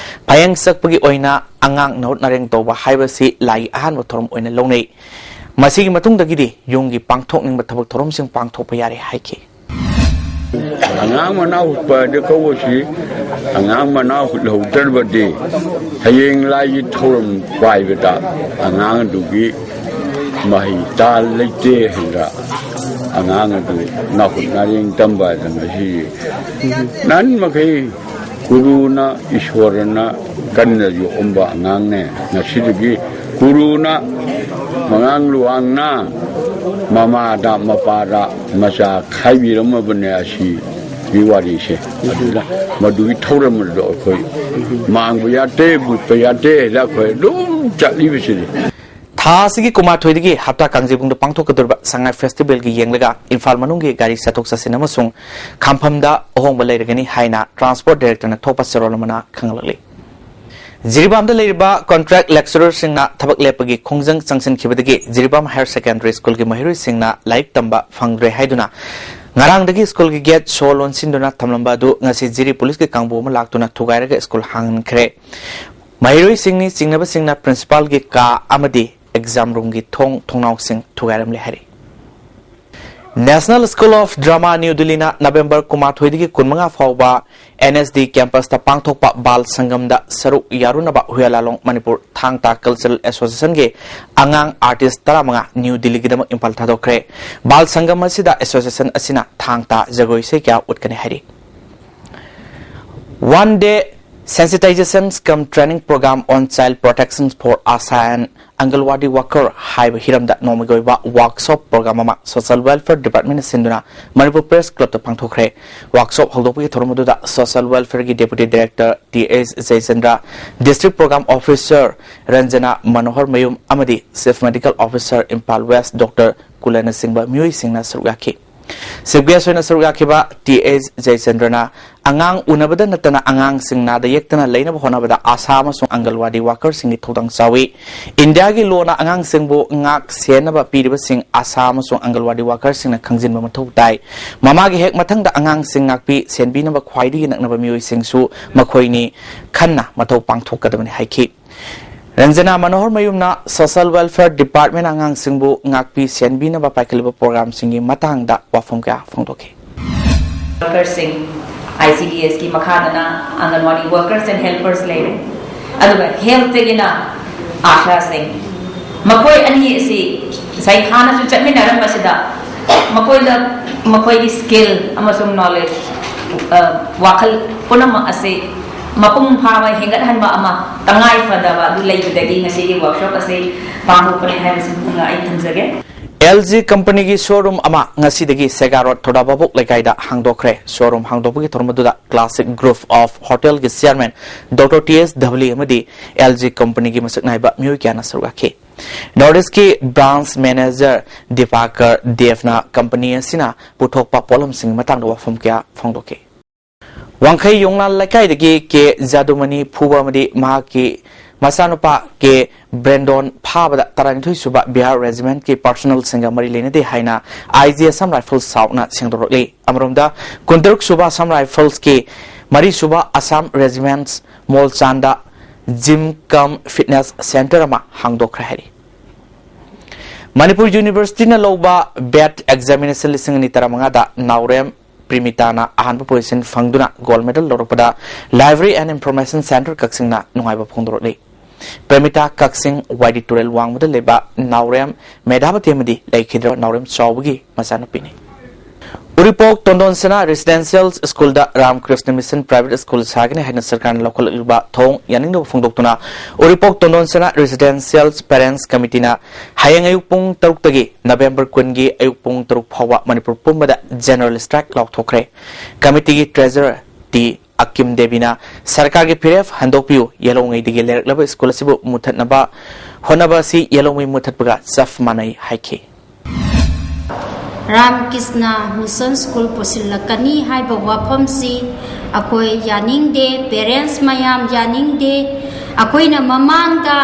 ꯐꯌꯦꯡ ꯁꯛꯄꯒꯤ ꯑꯣꯏꯅ ꯑꯉꯥꯡ ꯅꯥꯍꯨꯠ ꯅꯥꯔꯦꯡ ꯇꯧꯕ ꯍꯥꯏꯕꯁꯤ ꯂꯥꯏꯒꯤ ꯑꯍꯥꯟꯕ ꯊꯧꯔꯝ ꯑꯣꯏꯅ ꯂꯧꯅꯩ꯫ ꯃꯁꯤꯒꯤ ꯃꯇꯨꯡꯗꯒꯤꯗꯤ ꯌꯨꯝꯒꯤ ꯄꯥꯡꯊꯣꯛꯅꯤꯡꯕ ꯊꯕꯛ ꯊꯧꯔꯝꯁꯤꯡ ꯄꯥꯡꯊꯣꯛꯄ ꯌꯥꯔꯦ ꯍꯥꯏꯈꯤ꯫ ꯑꯉꯥꯡ ꯃꯅꯥꯎ ꯍꯨꯠꯄ ꯍꯥꯏꯗꯤ ꯀꯧꯕꯁꯤ ꯑꯉꯥꯡ ꯃꯅꯥꯎ ꯍꯨꯠꯍꯧꯗ꯭ꯔꯕꯗꯤ ꯍꯌꯦꯡ ꯂꯥꯏꯒꯤ ꯊꯧꯔꯝ ꯄꯥꯏꯕꯗ ꯑꯉꯥꯡ ꯑꯗꯨꯒꯤ ꯃꯍꯩ ꯇꯥ ꯂꯩꯇꯦ ꯍꯥꯏꯅ ꯑꯉꯥꯡ ꯑꯗꯨ ꯅꯥꯍꯨꯠ ꯅꯥꯔꯦꯡ ꯇꯝꯕ ꯍꯥꯏꯗꯅ ꯁꯤ ꯅꯍꯥꯟ ꯃꯈꯩ ꯒꯨꯔꯨꯅ ꯏꯁꯣꯔꯅ ꯀꯟꯅ ꯌꯣꯛꯑꯝꯕ ꯑꯉꯥꯡꯅꯦ꯫ ꯉꯁꯤꯗꯒꯤ ꯒꯨꯔꯨꯅ ꯃꯉꯥꯡ ꯂꯨꯋꯥꯡꯅ ꯃꯃꯥꯗ ꯃꯄꯥꯗ ꯃꯆꯥ ꯈꯥꯏꯕꯤꯔꯝꯃꯕꯅꯦ ꯑꯁꯤꯒꯤ ꯋꯥꯔꯤꯁꯦ꯫ ꯑꯗꯨꯅ ꯃꯗꯨꯒꯤ ꯊꯧꯔꯝ ꯑꯗꯨ ꯑꯩꯈꯣꯏ ꯃꯥꯡꯕ ꯌꯥꯗꯦ, ꯃꯨꯠꯄ ꯌꯥꯗꯦ ꯍꯥꯏꯅ ꯑꯩꯈꯣꯏ ꯑꯗꯨꯝ ꯆꯠꯂꯤꯕꯁꯤꯅꯤ꯫ ꯊꯥ ꯑꯁꯤꯒꯤ ꯀꯨꯟꯃꯥꯊꯣꯏꯗꯒꯤ ꯍꯞꯇꯥ ꯀꯥꯡꯖꯩꯕꯨꯡꯗ ꯄꯥꯡꯊꯣꯛꯀꯗꯧꯔꯤꯕ ꯁꯉꯥꯏ ꯐꯦꯁꯇꯤꯚꯦꯜꯒꯤ ꯌꯦꯡꯂꯒ ꯏꯝꯐꯥꯜ ꯃꯅꯨꯡꯒꯤ ꯒꯥꯔꯤ ꯆꯠꯊꯣꯛ ꯆꯠꯁꯤꯟ ꯑꯃꯁꯨꯡ ꯈꯥꯝꯐꯝꯗ ꯑꯍꯣꯡꯕ ꯂꯩꯔꯒꯅꯤ ꯍꯥꯏꯅ ꯇ꯭ꯔꯥꯟꯁꯄꯣꯔꯠ ꯗꯥꯏꯔꯦꯛꯇꯔꯅ ꯊꯣꯛꯄ ꯆꯦꯔꯣꯜ ꯑꯃꯅ ꯈꯪꯍꯜꯂꯛꯂꯤ꯫ ꯖꯤꯔꯤꯕꯥꯝꯗ ꯂꯩꯔꯤꯕ ꯀꯣꯟꯇ꯭ꯔꯦꯛ ꯂꯦꯛꯆꯔꯔꯁꯤꯡꯅ ꯊꯕꯛ ꯂꯦꯞꯄꯒꯤ ꯈꯣꯡꯖꯪ ꯆꯪꯁꯤꯟꯈꯤꯕꯗꯒꯤ ꯖꯤꯔꯤꯕꯥꯝ ꯍꯥꯌꯔ ꯁꯦꯀꯦꯟꯗꯔꯤ ꯁ꯭ꯀꯨꯜꯒꯤ ꯃꯍꯩꯔꯣꯏꯁꯤꯡꯅ ꯂꯥꯏꯔꯤꯛ ꯇꯝꯕ ꯐꯪꯗ꯭ꯔꯦ ꯍꯥꯏꯗꯨꯅ ꯉꯔꯥꯡꯗꯒꯤ ꯁ꯭ꯀꯨꯜꯒꯤ ꯒꯦꯠ ꯁꯣ ꯂꯣꯟꯁꯤꯟꯗꯨꯅ ꯊꯝꯂꯝꯕ ꯑꯗꯨ ꯉꯁꯤ ꯖꯤꯔꯤ ꯄꯨꯂꯤꯁꯀꯤ ꯀꯥꯡꯕꯨ ꯑꯃ ꯂꯥꯛꯇꯨꯅ ꯊꯨꯒꯥꯏꯔꯒ ꯁ꯭ꯀꯨꯜ ꯍꯥꯡꯍꯟꯈ꯭ꯔꯦ꯫ ꯃꯍꯩꯔꯣꯏꯁꯤꯡꯅꯤ ꯆꯤꯡꯅꯕꯁꯤꯡꯅ ꯄ꯭ꯔꯤꯟꯁꯤꯄꯥꯜꯒꯤ ꯀꯥ ꯑꯃꯗꯤ ꯑꯦꯛꯖꯥꯝ ꯔꯨꯝꯒꯤ ꯊꯣꯡ ꯊꯣꯡꯅꯥꯎꯁꯤꯡ ꯊꯨꯒꯥꯏꯔꯝꯂꯦ ꯍꯥꯏꯔꯤ꯫ National School of Drama, New Delhi ꯅ ꯅꯕꯦꯝꯕꯔ ꯀꯨꯟꯃꯥꯊꯣꯏꯗꯒꯤ ꯀꯨꯟꯃꯉꯥ ꯐꯥꯎꯕ ꯑꯦꯟ ꯑꯦꯁ ꯗꯤ ꯀꯦꯝꯄꯁꯇ ꯄꯥꯡꯊꯣꯛꯄ ꯕꯥꯜ ꯁꯪꯒꯝꯗ ꯁꯔꯨꯛ ꯌꯥꯔꯨꯅꯕ ꯍꯨꯌꯥ ꯂꯥꯂꯣꯡ ꯃꯅꯤꯄꯨꯔ ꯊꯥꯡ ꯇꯥ ꯀꯜꯆꯔꯦꯜ ꯑꯦꯁꯣꯁꯤꯌꯦꯁꯟꯒꯤ ꯑꯉꯥꯡ ꯑꯥꯔꯇꯤꯁ ꯇꯔꯥꯃꯉꯥ ꯅ꯭ꯌꯨ ꯗꯤꯜꯂꯤꯒꯤꯗꯃꯛ ꯏꯝꯐꯥꯜ ꯊꯥꯗꯣꯛꯈ꯭ꯔꯦ꯫ ꯕꯥꯜ ꯁꯪꯒꯝ ꯑꯁꯤꯗ ꯑꯦꯁꯣꯁꯤꯌꯦꯁꯟ ꯑꯁꯤꯅ ꯊꯥꯡ ꯇꯥ ꯖꯒꯣꯏ ꯏꯁꯩ ꯀꯌꯥ ꯎꯠꯀꯅꯤ ꯍꯥꯏꯔꯤ꯫ One day Sensitization cum Training Program on Child Protection for ASHA and Anganwadi Worker ꯍꯥꯏꯕ ꯍꯤꯔꯝꯗ ꯅꯣꯡꯃꯒꯤ ꯑꯣꯏꯕ ꯋꯥꯔꯛꯁꯣꯞ ꯄ꯭ꯔꯣꯒ꯭ꯔꯥꯝ ꯑꯃ ꯁꯣꯁꯤꯌꯦꯜ ꯋꯦꯜꯐꯤꯌꯔ ꯗꯤꯄꯥꯔꯠꯃꯦꯟꯅ ꯁꯤꯟꯗꯨꯅ ꯃꯅꯤꯄꯨꯔ ꯄ꯭ꯔꯦꯁ ꯀ꯭ꯂꯕꯇ ꯄꯥꯡꯊꯣꯛꯈ꯭ꯔꯦ꯫ ꯋꯥꯔꯛꯁꯣꯞ ꯍꯧꯗꯣꯛꯄꯒꯤ ꯊꯧꯔꯝ ꯑꯗꯨꯗ ꯁꯣꯁꯤꯌꯦꯜ ꯋꯦꯜꯐꯤꯌꯔꯒꯤ deputy director T H Jayachandra, district programme officer Ranjana Manohar ꯃꯌꯨꯝ ꯑꯃꯗꯤ chief medical officer Imphal west doctor ꯀꯨꯂꯅꯆꯤꯡꯕ ꯃꯤꯑꯣꯏꯁꯤꯡꯅ ꯁꯔꯨꯛ ꯌꯥꯈꯤ꯫ ꯆꯤꯐ ꯒꯦꯁ ꯑꯣꯏꯅ ꯁꯔꯨꯛ ꯌꯥꯈꯤꯕ ꯇꯤ ꯑꯩꯆ ꯖꯌꯆꯟꯗ꯭ꯔꯅ ꯑꯉꯥꯡ ꯎꯅꯕꯗ ꯅꯠꯇꯅ ꯑꯉꯥꯡꯁꯤꯡ ꯅꯥꯗ ꯌꯦꯛꯇꯅ ꯂꯩꯅꯕ ꯍꯣꯠꯅꯕꯗ ꯑꯥꯁꯥ ꯑꯃꯁꯨꯡ ꯑꯪꯒꯜꯋꯥꯗꯤ ꯋꯥꯀꯔꯁꯤꯡꯒꯤ ꯊꯧꯗꯥꯡ ꯆꯥꯎꯏ꯫ ꯏꯟꯗꯤꯌꯥꯒꯤ ꯂꯣꯅ ꯑꯉꯥꯡꯁꯤꯡꯕꯨ ꯉꯥꯛ ꯁꯦꯟꯅꯕ ꯄꯤꯔꯤꯕꯁꯤꯡ ꯑꯥꯁꯥ ꯑꯃꯁꯨꯡ ꯑꯪꯒꯜꯋꯥꯗꯤ ꯋꯥꯀꯔꯁꯤꯡꯅ ꯈꯪꯖꯤꯟꯕ ꯃꯊꯧ ꯇꯥꯏ꯫ ꯃꯃꯥꯒꯤ ꯍꯦꯛ ꯃꯊꯪꯗ ꯑꯉꯥꯡꯁꯤꯡ ꯉꯥꯛꯄꯤ ꯁꯦꯟꯕꯤꯅꯕ ꯈ꯭ꯋꯥꯏꯗꯒꯤ ꯅꯛꯅꯕ ꯃꯤꯑꯣꯏꯁꯤꯡꯁꯨ ꯃꯈꯣꯏꯅꯤ ꯈꯟꯅ ꯃꯊꯧ ꯄꯥꯡꯊꯣꯛꯀꯗꯕꯅꯤ ꯍꯥꯏꯈꯤ꯫ ꯔꯟꯖꯅꯥ ꯃꯅꯣꯍꯔ ꯃꯌꯨꯝꯅ ꯁꯣꯁꯤꯌꯦꯜ ꯋꯦꯜꯐꯤꯌꯔ ꯗꯤꯄꯥꯔꯠꯃꯦꯟ ꯑꯉꯥꯡꯁꯤꯡꯕꯨ ꯉꯥꯛꯄꯤ ꯁꯦꯟꯕꯤꯅꯕ ꯄꯥꯏꯈꯠꯂꯤꯕ ꯄ꯭ꯔꯣꯒ꯭ꯔꯥꯝꯁꯤꯡꯒꯤ ꯃꯇꯥꯡꯗ ꯋꯥꯐꯝ ꯀꯌꯥ ꯐꯣꯡꯗꯣꯛꯈꯤ꯫ ꯋꯥꯀꯔꯁꯤꯡ, ꯑꯥꯏ ꯁꯤ ꯗꯤ ꯑꯦꯁꯀꯤ ꯃꯈꯥꯗꯅ ꯑꯪꯒꯟꯋꯥꯗꯤ ꯋꯥꯀꯔꯁ ꯑꯦꯟ ꯍꯦꯜꯄꯔꯁ ꯂꯩꯔꯦ, ꯑꯗꯨꯒ ꯍꯦꯜꯠꯇꯒꯤꯅ ꯑꯥꯁꯥꯁꯤꯡ꯫ ꯃꯈꯣꯏ ꯑꯅꯤ ꯑꯁꯤ ꯉꯁꯥꯏ ꯍꯥꯟꯅꯁꯨ ꯆꯠꯃꯤꯟꯅꯔꯝꯕꯁꯤꯗ ꯃꯈꯣꯏꯗ ꯃꯈꯣꯏꯒꯤ ꯁ꯭ꯀꯤꯜ ꯑꯃꯁꯨꯡ ꯅꯣꯂꯦꯖ, ꯋꯥꯈꯜ ꯄꯨꯝꯅꯃꯛ ꯑꯁꯤ ꯃꯄꯨꯡ ꯐꯥꯕ ꯍꯦꯟꯒꯠꯍꯟꯕ ꯑꯃ ꯇꯉꯥꯏ ꯐꯗꯕ ꯑꯗꯨ ꯂꯩꯕꯗꯒꯤ ꯉꯁꯤꯒꯤ ꯋꯥꯔꯛꯁꯣꯞ ꯑꯁꯤ ꯄꯥꯡꯊꯣꯛꯄꯅꯤ ꯍꯥꯏꯕꯁꯤꯃ ꯑꯩ ꯊꯝꯖꯒꯦ꯫ ꯑꯦꯜ ꯖꯤ ꯀꯝꯄꯅꯤꯒꯤ ꯁꯣꯔꯨꯝ ꯑꯃ ꯉꯁꯤꯗꯒꯤ ꯁꯦꯒꯥ ꯔꯣꯗ ꯊꯧꯗꯥ ꯚꯥꯕꯣꯛ ꯂꯩꯀꯥꯏꯗ ꯍꯥꯡꯗꯣꯛꯈ꯭ꯔꯦ꯫ ꯁꯣꯔꯨꯝ ꯍꯥꯡꯗꯣꯛꯄꯒꯤ ꯊꯧꯔꯝ ꯑꯗꯨꯗ ꯀ꯭ꯂꯥꯁꯤꯛ ꯒ꯭ꯔꯨꯞ ꯑꯣꯐ ꯍꯣꯇꯦꯜꯒꯤ ꯆꯤꯌꯔꯃꯦꯟ ꯗꯣꯛꯇꯔ ꯇꯤ ꯑꯦꯁ ꯙꯕꯂꯤ ꯑꯃꯗꯤ ꯑꯦꯜ ꯖꯤ ꯀꯝꯄꯅꯤꯒꯤ ꯃꯁꯛ ꯅꯥꯏꯕ ꯃꯤꯑꯣꯏ ꯀꯌꯥꯅ ꯁꯔꯨꯛ ꯌꯥꯈꯤ꯫ ꯅꯣꯔꯠ ꯏꯁꯀꯤ ꯕ꯭ꯔꯥꯟꯁ ꯃꯦꯅꯦꯖꯔ ꯗꯤꯄꯥꯀꯔ ꯗꯦꯕꯅ ꯀꯝꯄꯅꯤ ꯑꯁꯤꯅ ꯄꯨꯊꯣꯛꯄ ꯄꯣꯠꯂꯝꯁꯤꯡꯒꯤ ꯃꯇꯥꯡꯗ ꯋꯥꯐꯝ ꯀꯌꯥ ꯐꯣꯡꯗꯣꯛꯈꯤ꯫ ꯋꯥꯡꯈꯩ ꯌꯣꯡꯅꯥꯝ ꯂꯩꯀꯥꯏꯗꯒꯤ ꯀꯦ ꯖꯥꯗꯨꯃꯅꯤ ꯐꯨꯕ ꯑꯃꯗꯤ ꯃꯍꯥꯛꯀꯤ ꯃꯆꯥꯅꯨꯄꯥ ꯀꯦ ꯕ꯭ꯔꯦꯟꯗꯣꯟ ꯐꯥꯕꯗ ꯇꯔꯥꯅꯤꯊꯣꯏ ꯁꯨꯕ ꯕꯤꯍꯥꯔ ꯔꯦꯖꯤꯃꯦꯟꯠꯀꯤ ꯄꯥꯔꯁꯣꯅꯦꯜꯁꯤꯡꯒ ꯃꯔꯤ ꯂꯩꯅꯗꯦ ꯍꯥꯏꯅ ꯑꯥꯏ ꯖꯤ ꯑꯁꯥꯝ ꯔꯥꯏꯐꯜꯁ ꯁꯥꯎꯠꯅ ꯁꯦꯡꯗꯣꯔꯛꯂꯤ꯫ ꯑꯃꯔꯣꯝꯗ, ꯀꯨꯟꯇꯔꯨꯛ ꯁꯨꯕ ꯑꯁꯥꯝ ꯔꯥꯏꯐꯜꯁꯀꯤ ꯃꯔꯤ ꯁꯨꯕ ꯑꯁꯥꯝ ꯔꯦꯖꯤꯃꯦꯟꯠꯁ ꯃꯣꯜꯆꯥꯟꯗ ꯖꯤꯝ ꯀꯝ ꯐꯤꯠꯅꯦꯁ ꯁꯦꯟꯇꯔ ꯑꯃ ꯍꯥꯡꯗꯣꯛꯈ꯭ꯔꯦ ꯍꯥꯏꯔꯤ꯫ ꯃꯅꯤꯄꯨꯔ ꯌꯨꯅꯤꯚꯔꯁꯤꯇꯤꯅ ꯂꯧꯕ ꯕꯦꯠ ꯑꯦꯛꯖꯥꯃꯤꯅꯦꯁꯟ ꯂꯤꯁꯤꯡ ꯑꯅꯤ ꯇꯔꯥꯃꯉꯥꯗ ꯅꯥꯎꯔꯦꯝ ꯄ꯭ꯔꯤꯃꯤꯇꯥꯅ ꯑꯍꯥꯟꯕ ꯄꯣꯖꯤꯁꯟ ꯐꯪꯗꯨꯅ ꯒꯣꯜ ꯃꯦꯗꯜ ꯂꯧꯔꯛꯄꯗ ꯂꯥꯏꯕ꯭ꯔꯦꯔꯤ ꯑꯦꯟ ꯏꯟꯐꯣꯔꯃꯦꯁꯟ ꯁꯦꯟꯇꯔ ꯀꯛꯆꯤꯡꯅ ꯅꯨꯡꯉꯥꯏꯕ ꯐꯣꯡꯗꯣꯔꯛꯂꯤ꯫ ꯄ꯭ꯔꯦꯃꯤꯇꯥ ꯀꯛꯆꯤꯡ ꯋꯥꯏ ꯗꯤ ꯇꯨꯔꯦꯜ ꯋꯥꯡꯃꯗ ꯂꯩꯕ ꯅꯥꯎꯔꯦꯝ ꯃꯦꯙꯥꯕꯇꯤ ꯑꯃꯗꯤ ꯂꯩꯈꯤꯗ꯭ꯔꯕ ꯅꯥꯎꯔꯦꯝ ꯆꯥꯎꯕꯒꯤ ꯃꯆꯥꯅꯨꯄꯤꯅꯤ꯫ ꯎꯔꯤꯄꯣꯛ ꯇꯣꯟꯗꯣꯟ ꯁꯅꯥ ꯔꯦꯁꯤꯗꯦꯟꯁꯤꯌꯦꯜ ꯁ꯭ꯀꯨꯜꯗ ꯔꯥꯝꯀ꯭ꯔꯤꯁꯅ ꯃꯤꯁꯟ ꯄ꯭ꯔꯥꯏꯚꯦꯠ ꯁ꯭ꯀꯨꯜ ꯁꯥꯒꯅꯤ ꯍꯥꯏꯅ ꯁꯔꯀꯥꯔꯅ ꯂꯧꯈꯠꯂꯛꯂꯤꯕ ꯊꯧꯑꯣꯡ ꯌꯥꯅꯤꯡꯗꯕ ꯐꯣꯡꯗꯣꯛꯇꯨꯅ ꯎꯔꯤꯄꯣꯛ ꯇꯣꯟꯗꯣꯟ ꯁꯅꯥ ꯔꯦꯁꯤꯗꯦꯟꯁꯤꯌꯦꯜ ꯄꯦꯔꯦꯟꯠꯁ ꯀꯃꯤꯇꯤꯅ ꯍꯌꯦꯡ ꯑꯌꯨꯛ ꯄꯨꯡ ꯇꯔꯨꯛꯇꯒꯤ ꯅꯕꯦꯝꯕꯔ ꯀꯨꯟꯒꯤ ꯑꯌꯨꯛ ꯄꯨꯡ ꯇꯔꯨꯛ ꯐꯥꯎꯕ ꯃꯅꯤꯄꯨꯔ ꯄꯨꯝꯕꯗ ꯖꯦꯅꯔꯦꯜ ꯁ꯭ꯇ꯭ꯔꯥꯏꯛ ꯂꯥꯎꯊꯣꯛꯈ꯭ꯔꯦ꯫ ꯀꯃꯤꯇꯤꯒꯤ ꯇ꯭ꯔꯦꯖꯔꯔ ꯇꯤ ꯑꯀꯤꯝ ꯗꯦꯕꯤꯅ ꯁꯔꯀꯥꯔꯒꯤ ꯐꯤꯔꯦꯞ ꯍꯟꯗꯣꯛꯄꯤꯌꯨ, ꯌꯦꯜꯍꯧꯉꯩꯗꯒꯤ ꯂꯩꯔꯛꯂꯕ ꯁ꯭ꯀꯨꯜ ꯑꯁꯤꯕꯨ ꯃꯨꯊꯠꯅꯕ ꯍꯣꯠꯅꯕ ꯑꯁꯤ ꯌꯦꯜꯍꯧꯉꯩ ꯃꯨꯊꯠꯄꯒ ꯆꯞ ꯃꯥꯟꯅꯩ ꯍꯥꯏꯈꯤ꯫ ꯔꯥꯝꯀ꯭ꯔꯤꯁꯅ ꯃꯤꯁꯟ ꯁ꯭ꯀꯨꯜ ꯄꯨꯁꯤꯜꯂꯛꯀꯅꯤ ꯍꯥꯏꯕ ꯋꯥꯐꯝꯁꯤ ꯑꯩꯈꯣꯏ ꯌꯥꯅꯤꯡꯗꯦ, ꯄꯦꯔꯦꯟꯠꯁ ꯃꯌꯥꯝ ꯌꯥꯅꯤꯡꯗꯦ꯫ ꯑꯩꯈꯣꯏꯅ ꯃꯃꯥꯡꯗ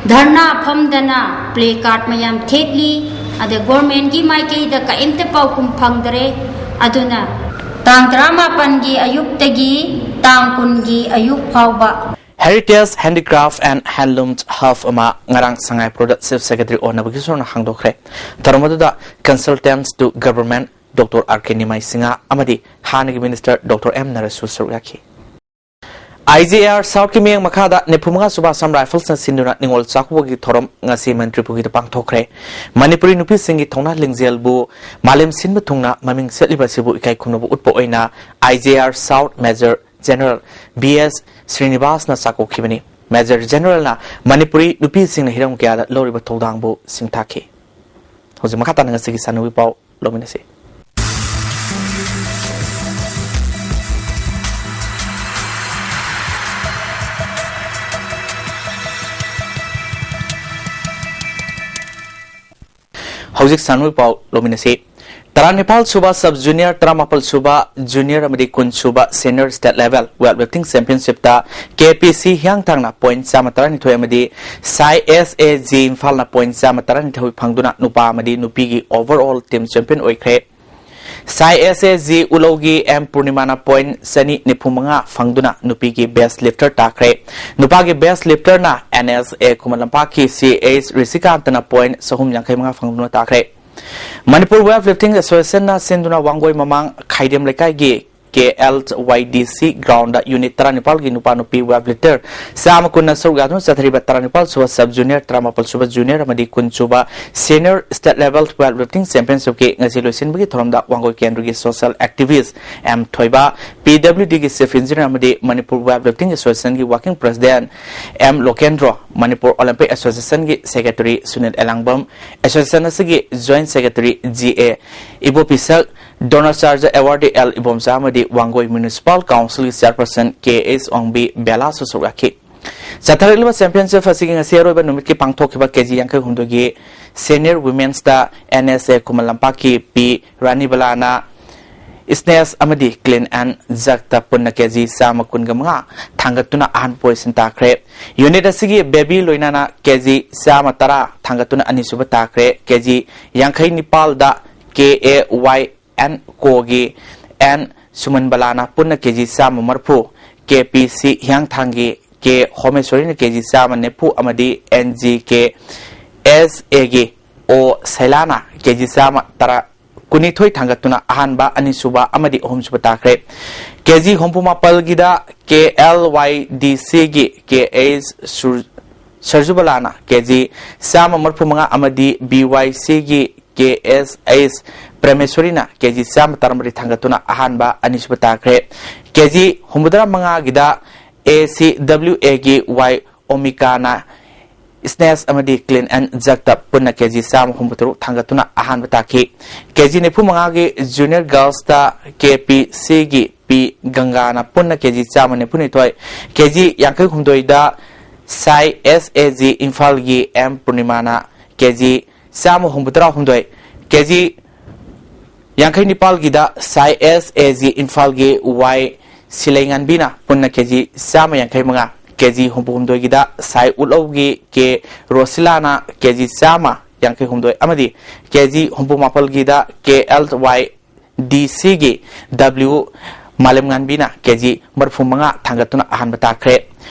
ꯙꯔꯅꯥ ꯐꯝꯗꯅ ꯄ꯭ꯂꯦ ꯀꯥꯔꯠ ꯃꯌꯥꯝ ꯊꯦꯠꯂꯤ, ꯑꯗ ꯒꯣꯔꯃꯦꯟꯒꯤ ꯃꯥꯏꯀꯩꯗ ꯀꯔꯤꯝꯇ ꯄꯥꯎꯈꯨꯝ ꯐꯪꯗꯔꯦ꯫ ꯑꯗꯨꯅ ꯇꯥꯡ ꯇꯔꯥꯃꯥꯄꯟꯒꯤ ꯑꯌꯨꯛꯇꯒꯤ ꯇꯥꯡ ꯀꯨꯟꯒꯤ ꯑꯌꯨꯛ ꯐꯥꯎꯕ Heritage Handicraft and Handloom Hub ꯑꯃ ꯉꯔꯥꯡ ꯁꯉꯥꯏꯄ꯭ꯔꯧꯗ Chief Secretary ꯑꯣ ꯅꯕꯀꯤꯁꯣꯔꯅ ꯍꯥꯡꯗꯣꯛꯈ꯭ꯔꯦ꯫ ꯊꯧꯔꯝ ꯑꯗꯨꯗ Consultants to Government Doctor R K ꯅꯤꯃꯥꯏ ꯁꯤꯡꯍ ꯑꯃꯗꯤ ꯍꯥꯟꯅꯒꯤ Minister Doctor ꯑꯦꯝ ꯅꯔꯦꯁꯁꯨ ꯁꯔꯨꯛ ꯌꯥꯈꯤ꯫ ꯑꯥꯏ ꯖꯤ ꯑꯥꯔ ꯁꯥꯎꯠꯀꯤ ꯃꯤꯠꯌꯦꯡ ꯃꯈꯥꯗ ꯅꯤꯐꯨ ꯃꯉꯥ ꯁꯨꯕ Assam Riflesꯅ ꯁꯤꯟꯗꯨꯅ ꯅꯤꯉꯣꯜ ꯆꯥꯛꯀꯧꯕꯒꯤ ꯊꯧꯔꯝ ꯉꯁꯤ ꯃꯟꯇ꯭ꯔꯤꯄꯨꯈ꯭ꯔꯤꯗ ꯄꯥꯡꯊꯣꯛꯈ꯭ꯔꯦ꯫ ꯃꯅꯤꯄꯨꯔꯤ ꯅꯨꯄꯤꯁꯤꯡꯒꯤ ꯊꯧꯅꯥ ꯂꯤꯡꯖꯦꯜꯕꯨ ꯃꯥꯂꯦꯝ ꯁꯤꯟꯕ ꯊꯨꯡꯅ ꯃꯃꯤꯡ ꯆꯠꯂꯤꯕ ꯑꯁꯤꯕꯨ ꯏꯀꯥꯏ ꯈꯨꯝꯅꯕ ꯎꯠꯄ ꯑꯣꯏꯅ I G R south Major General B S ꯁ꯭ꯔꯤꯅꯤꯕꯥꯁꯅ ꯆꯥꯛꯀꯧꯈꯤꯕꯅꯤ꯫ Major Generalꯅ ꯃꯅꯤꯄꯨꯔꯤ ꯅꯨꯄꯤꯁꯤꯡꯅ ꯍꯤꯔꯝ ꯀꯌꯥꯗ ꯂꯧꯔꯤꯕ ꯊꯧꯗꯥꯡꯕꯨ ꯁꯤꯡꯊꯥꯈꯤ꯫ ꯍꯧꯖꯤꯛ ꯃꯈꯥ ꯇꯥꯅ ꯉꯁꯤꯒꯤ ꯁꯥꯟꯅꯕꯒꯤ ꯄꯥꯎ ꯂꯧꯃꯤꯟꯅꯁꯤ꯫ ꯍꯧꯖꯤꯛ ꯁꯥꯟꯅꯕꯒꯤ ꯄꯥꯎ ꯂꯧꯃꯤꯟꯅꯁꯤ꯫ ꯇꯔꯥꯅꯤꯄꯥꯜ ꯁꯨꯕ Sub Junior, ꯇꯔꯥꯃꯥꯄꯜ ꯁꯨꯕ Junior ꯑꯃꯗꯤ ꯀꯨꯟ ꯁꯨꯕ Senior State Level Weightlifting Championshipꯇ K P ꯁꯤ ꯍꯤꯌꯥꯡꯊꯥꯡꯅ point ꯆꯥꯝꯃ ꯇꯔꯥꯅꯤꯊꯣꯏ ꯑꯃꯗꯤ ꯁꯥꯏ ꯑꯦꯁ ꯑꯦ ꯖꯤ ꯏꯝꯐꯥꯜꯅ point ꯆꯥꯝꯃ ꯇꯔꯥꯅꯤꯊꯣꯏ ꯐꯪꯗꯨꯅ ꯅꯨꯄꯥ ꯑꯃꯗꯤ ꯅꯨꯄꯤꯒꯤ overall team champion ꯑꯣꯏꯈ꯭ꯔꯦ꯫ ꯁꯥꯏ ꯑꯦꯁ ꯑꯦ ꯖꯤ ꯎꯂꯧꯒꯤ ꯑꯦꯝ ꯄꯨꯔꯅꯤꯃꯥꯅ point ꯆꯅꯤ ꯅꯤꯐꯨ ꯃꯉꯥ ꯐꯪꯗꯨꯅ ꯅꯨꯄꯤꯒꯤ best lifter ꯇꯥꯈ꯭ꯔꯦ꯫ ꯅꯨꯄꯥꯒꯤ best lifterꯅ ꯑꯦꯟ ꯑꯦꯁ ꯑꯦ ꯈꯨꯃꯟ ꯂꯝꯄꯥꯛꯀꯤ ꯁꯤ ꯑꯩꯆ ꯔꯤꯁꯤꯀꯥꯟꯇꯅ point ꯆꯍꯨꯝ ꯌꯥꯡꯈꯩ ꯃꯉꯥ ꯐꯪꯗꯨꯅ ꯇꯥꯈ꯭ꯔꯦ꯫ ꯃꯅꯤꯄꯨꯔ Weightlifting Associationꯅ ꯁꯤꯟꯗꯨꯅ ꯋꯥꯡꯒꯣꯏ ꯃꯃꯥꯡ ꯈꯥꯏꯗꯦꯝ ꯂꯩꯀꯥꯏꯒꯤ ꯀꯦ ꯑꯦꯜ ꯋꯥꯏ ꯗꯤ ꯁꯤ ꯒ꯭ꯔꯥꯎꯟꯗ ꯌꯨꯅꯤꯠ ꯇꯔꯥꯅꯤꯄꯥꯜꯒꯤ ꯅꯨꯄꯥ ꯅꯨꯄꯤ ꯋꯦꯠ ꯂꯤꯐꯇꯔ ꯆꯥꯝꯃ ꯀꯨꯟꯅ ꯁꯔꯨꯛ ꯌꯥꯗꯨꯅ ꯆꯠꯊꯔꯤꯕ ꯇꯔꯥꯅꯤꯄꯥꯜ ꯁꯨꯕ ꯁꯕ ꯖꯨꯅꯤꯌꯔ, ꯇꯔꯥꯃꯥꯄꯜ ꯁꯨꯕ ꯖꯨꯅꯤꯌꯔ ꯑꯃꯗꯤ ꯀꯨꯟ ꯁꯨꯕ senior state level weight lifting ꯆꯦꯝꯄꯤꯌꯟꯁꯤꯞꯀꯤ ꯉꯁꯤ ꯂꯣꯏꯁꯤꯟꯕꯒꯤ ꯊꯧꯔꯝꯗ ꯋꯥꯡꯒꯣꯏ ꯀꯦꯟꯗ꯭ꯔꯒꯤ social activist M Thoiba, P W ꯗꯤꯒꯤ ꯆꯤꯐ ꯏꯟꯖꯤꯅꯤꯌꯔ ꯑꯃꯗꯤ ꯃꯅꯤꯄꯨꯔ ꯋꯦꯠ ꯂꯤꯐꯇꯤꯡ ꯑꯦꯁꯣꯁꯤꯌꯦꯁꯟꯒꯤ working president M Lokendro, Manipur Olympic ꯑꯦꯁꯣꯁꯤꯌꯦꯁꯟꯒꯤ ꯁꯦꯀ꯭ꯔꯦꯇꯔꯤ ꯁꯨꯅꯤꯜ ꯑꯦꯂꯥꯡꯕꯝ, ꯑꯦꯁꯣꯁꯤꯌꯦꯁꯟ ꯑꯁꯤꯒꯤ joint secretary G A Ibopishak, Dronacharya awardee L Ibomcha ꯑꯃꯗꯤ ꯋꯥꯡꯒꯣꯏ ꯃ꯭ꯌꯨꯅꯤꯁꯤꯄꯥꯜ ꯀꯥꯎꯟꯁꯤꯜꯒꯤ ꯆꯦꯌꯔꯄꯔꯁꯟ ꯀꯦ ꯑꯦꯁ ꯑꯣꯡꯕꯤ ꯕꯦꯂꯥꯁꯨ ꯁꯔꯨꯛ ꯌꯥꯈꯤ꯫ ꯆꯠꯊꯔꯛꯂꯤꯕ ꯆꯦꯝꯄꯤꯌꯟꯁꯤꯞ ꯑꯁꯤꯒꯤ ꯉꯁꯤ ꯑꯔꯣꯏꯕ ꯅꯨꯃꯤꯠꯀꯤ ꯄꯥꯡꯊꯣꯛꯈꯤꯕ ꯀꯦꯖꯤ ꯌꯥꯡꯈꯩ ꯍꯨꯝꯗꯣꯏꯒꯤ ꯁꯦꯅꯤꯌꯔ ꯋꯤꯃꯦꯟꯁꯇ ꯑꯦꯟ ꯑꯦꯁ ꯑꯦ ꯈꯨꯃꯟ ꯂꯝꯄꯥꯛꯀꯤ ꯄꯤ ꯔꯥꯅꯤꯕꯂꯥꯅ ꯁ꯭ꯅꯦꯆ ꯑꯃꯗꯤ ꯀ꯭ꯂꯤꯟ ꯑꯦꯟ ꯖꯔꯛꯇ ꯄꯨꯟꯅ ꯀꯦꯖꯤ ꯆꯥꯝꯃ ꯀꯨꯟꯒ ꯃꯉꯥ ꯊꯥꯡꯒꯠꯇꯨꯅ ꯑꯍꯥꯟꯕ ꯄꯣꯖꯤꯁꯟ ꯇꯥꯈ꯭ꯔꯦ꯫ ꯌꯨꯅꯤꯠ ꯑꯁꯤꯒꯤ ꯕꯦꯕꯤ ꯂꯣꯏꯅꯅ ꯀꯦꯖꯤ ꯆꯥꯝꯃ ꯇꯔꯥ ꯊꯥꯡꯒꯠꯇꯨꯅ ꯑꯅꯤꯁꯨꯕ ꯇꯥꯈ꯭ꯔꯦ꯫ ꯀꯦꯖꯤ ꯌꯥꯡꯈꯩ ꯅꯤꯄꯥꯜꯗ K A Y and ꯀꯣꯒꯤ and ꯁꯨꯃꯟꯕꯂꯥꯅ ꯄꯨꯟꯅ ꯀꯦꯖꯤ ꯆꯥꯝꯃ ꯃꯔꯤꯐꯨ, ꯀꯦ ꯄꯤ ꯁꯤ ꯍꯤꯌꯥꯡꯊꯥꯡꯒꯤ ꯀꯦ ꯍꯣꯃꯦꯁꯣꯔꯤꯅ ꯀꯦꯖꯤ ꯆꯥꯝꯃ ꯅꯤꯐꯨ ꯑꯃꯗꯤ ꯑꯦꯟ ꯖꯤ ꯀꯦ ꯑꯦꯁ ꯑꯦꯒꯤ ꯑꯣ ꯁꯩꯂꯥꯅ ꯀꯦꯖꯤ ꯆꯥꯝꯃ ꯇꯔꯥ, ꯀꯨꯟꯅꯤꯊꯣꯏ ꯊꯥꯡꯒꯠꯇꯨꯅ ꯑꯍꯥꯟꯕ, ꯑꯅꯤꯁꯨꯕ ꯑꯃꯗꯤ ꯑꯍꯨꯝꯁꯨꯕ ꯇꯥꯈ꯭ꯔꯦ꯫ ꯀꯦꯖꯤ ꯍꯨꯝꯐꯨ ꯃꯥꯄꯜꯒꯤꯗ ꯀꯦ ꯑꯦꯜ ꯋꯥꯏ ꯗꯤ ꯁꯤꯒꯤ ꯀꯦ ꯑꯦꯁ ꯁꯨꯔ-, ꯁꯔꯖꯨꯕꯂꯥꯅ ꯀꯦꯖꯤ ꯆꯥꯝꯃ ꯃꯔꯤꯐꯨ ꯃꯉꯥ ꯑꯃꯗꯤ ꯕꯤ ꯋꯥꯏ ꯁꯤꯒꯤ ꯀꯦ ꯑꯦꯁ ꯑꯩꯆ ꯄ꯭ꯔꯦꯃꯦꯁꯣꯔꯤꯅ ꯀꯦꯖꯤ ꯆꯥꯝꯃ ꯇꯔꯥꯃꯔꯤ ꯊꯥꯡꯒꯠꯇꯨꯅ ꯑꯍꯥꯟꯕ, ꯑꯅꯤꯁꯨꯕ ꯇꯥꯈ꯭ꯔꯦ꯫ ꯀꯦꯖꯤ ꯍꯨꯝꯐꯨꯇꯔꯥ ꯃꯉꯥꯒꯤꯗ ꯑꯦ ꯁꯤ ꯗꯕ꯭ꯂꯤꯎ ꯑꯦꯒꯤ ꯋꯥꯏ ꯑꯣꯃꯤꯀꯥꯅ ꯁ꯭ꯅꯦꯆ ꯑꯃꯗꯤ ꯀ꯭ꯂꯤꯟ ꯑꯦꯟ ꯖꯔꯛꯇ ꯄꯨꯟꯅ ꯀꯦꯖꯤ ꯆꯥꯝꯃ ꯍꯨꯝꯐꯨꯇꯔꯨꯛ ꯊꯥꯡꯒꯠꯇꯨꯅ ꯑꯍꯥꯟꯕ ꯇꯥꯈꯤ꯫ ꯀꯦꯖꯤ ꯅꯤꯐꯨ ꯃꯉꯥꯒꯤ ꯖꯨꯅꯤꯌꯔ ꯒꯔꯜꯁꯇ ꯀꯦ ꯄꯤ ꯁꯤꯒꯤ ꯄꯤ ꯒꯪꯒꯥꯅ ꯄꯨꯟꯅ ꯀꯦꯖꯤ ꯆꯥꯝꯃ ꯅꯤꯐꯨꯅꯤꯊꯣꯏ, ꯀꯦꯖꯤ ꯌꯥꯡꯈꯩ ꯍꯨꯝꯗꯣꯏꯗ ꯁꯥꯏ ꯑꯦꯁ ꯑꯦ ꯖꯤ ꯏꯝꯐꯥꯜꯒꯤ ꯑꯦꯝ ꯄꯨꯔꯅꯤꯃꯥꯅ ꯀꯦꯖꯤ ꯆꯥꯝꯃ ꯍꯨꯝꯐꯨꯇꯔꯥ ꯍꯨꯝꯗꯣꯏ, ꯀꯦꯖꯤ ꯌꯥꯡꯈꯩ ꯅꯤꯄꯥꯜꯒꯤꯗ ꯁꯥꯏ ꯑꯦꯁ ꯑꯦ ꯖꯤ ꯏꯝꯐꯥꯜꯒꯤ ꯋꯥꯏ ꯁꯤꯂꯩꯉꯥꯟꯕꯤꯅ ꯄꯨꯟꯅ ꯀꯦꯖꯤ ꯆꯥꯝꯃ ꯌꯥꯡꯈꯩ ꯃꯉꯥ, ꯀꯦꯖꯤ ꯍꯨꯝꯐꯨ ꯍꯨꯝꯗꯣꯏꯒꯤꯗ ꯁꯥꯏ ꯎꯠꯂꯧꯒꯤ ꯀꯦ ꯔꯣꯁꯤꯂꯥꯅ ꯀꯦꯖꯤ ꯆꯥꯝꯃ ꯌꯥꯡꯈꯩ ꯍꯨꯝꯗꯣꯏ ꯑꯃꯗꯤ ꯀꯦꯖꯤ ꯍꯨꯝꯐꯨ ꯃꯥꯄꯜꯒꯤꯗ ꯀꯦ ꯑꯦꯜ ꯋꯥꯏ ꯗꯤ ꯁꯤꯒꯤ ꯗꯕ꯭ꯂꯤꯎ ꯃꯥꯂꯦꯝꯉꯥꯟꯕꯤꯅ ꯀꯦꯖꯤ ꯃꯔꯤꯐꯨ ꯃꯉꯥ ꯊꯥꯡꯒꯠꯇꯨꯅ ꯑꯍꯥꯟꯕ ꯇꯥꯈ꯭ꯔꯦ꯫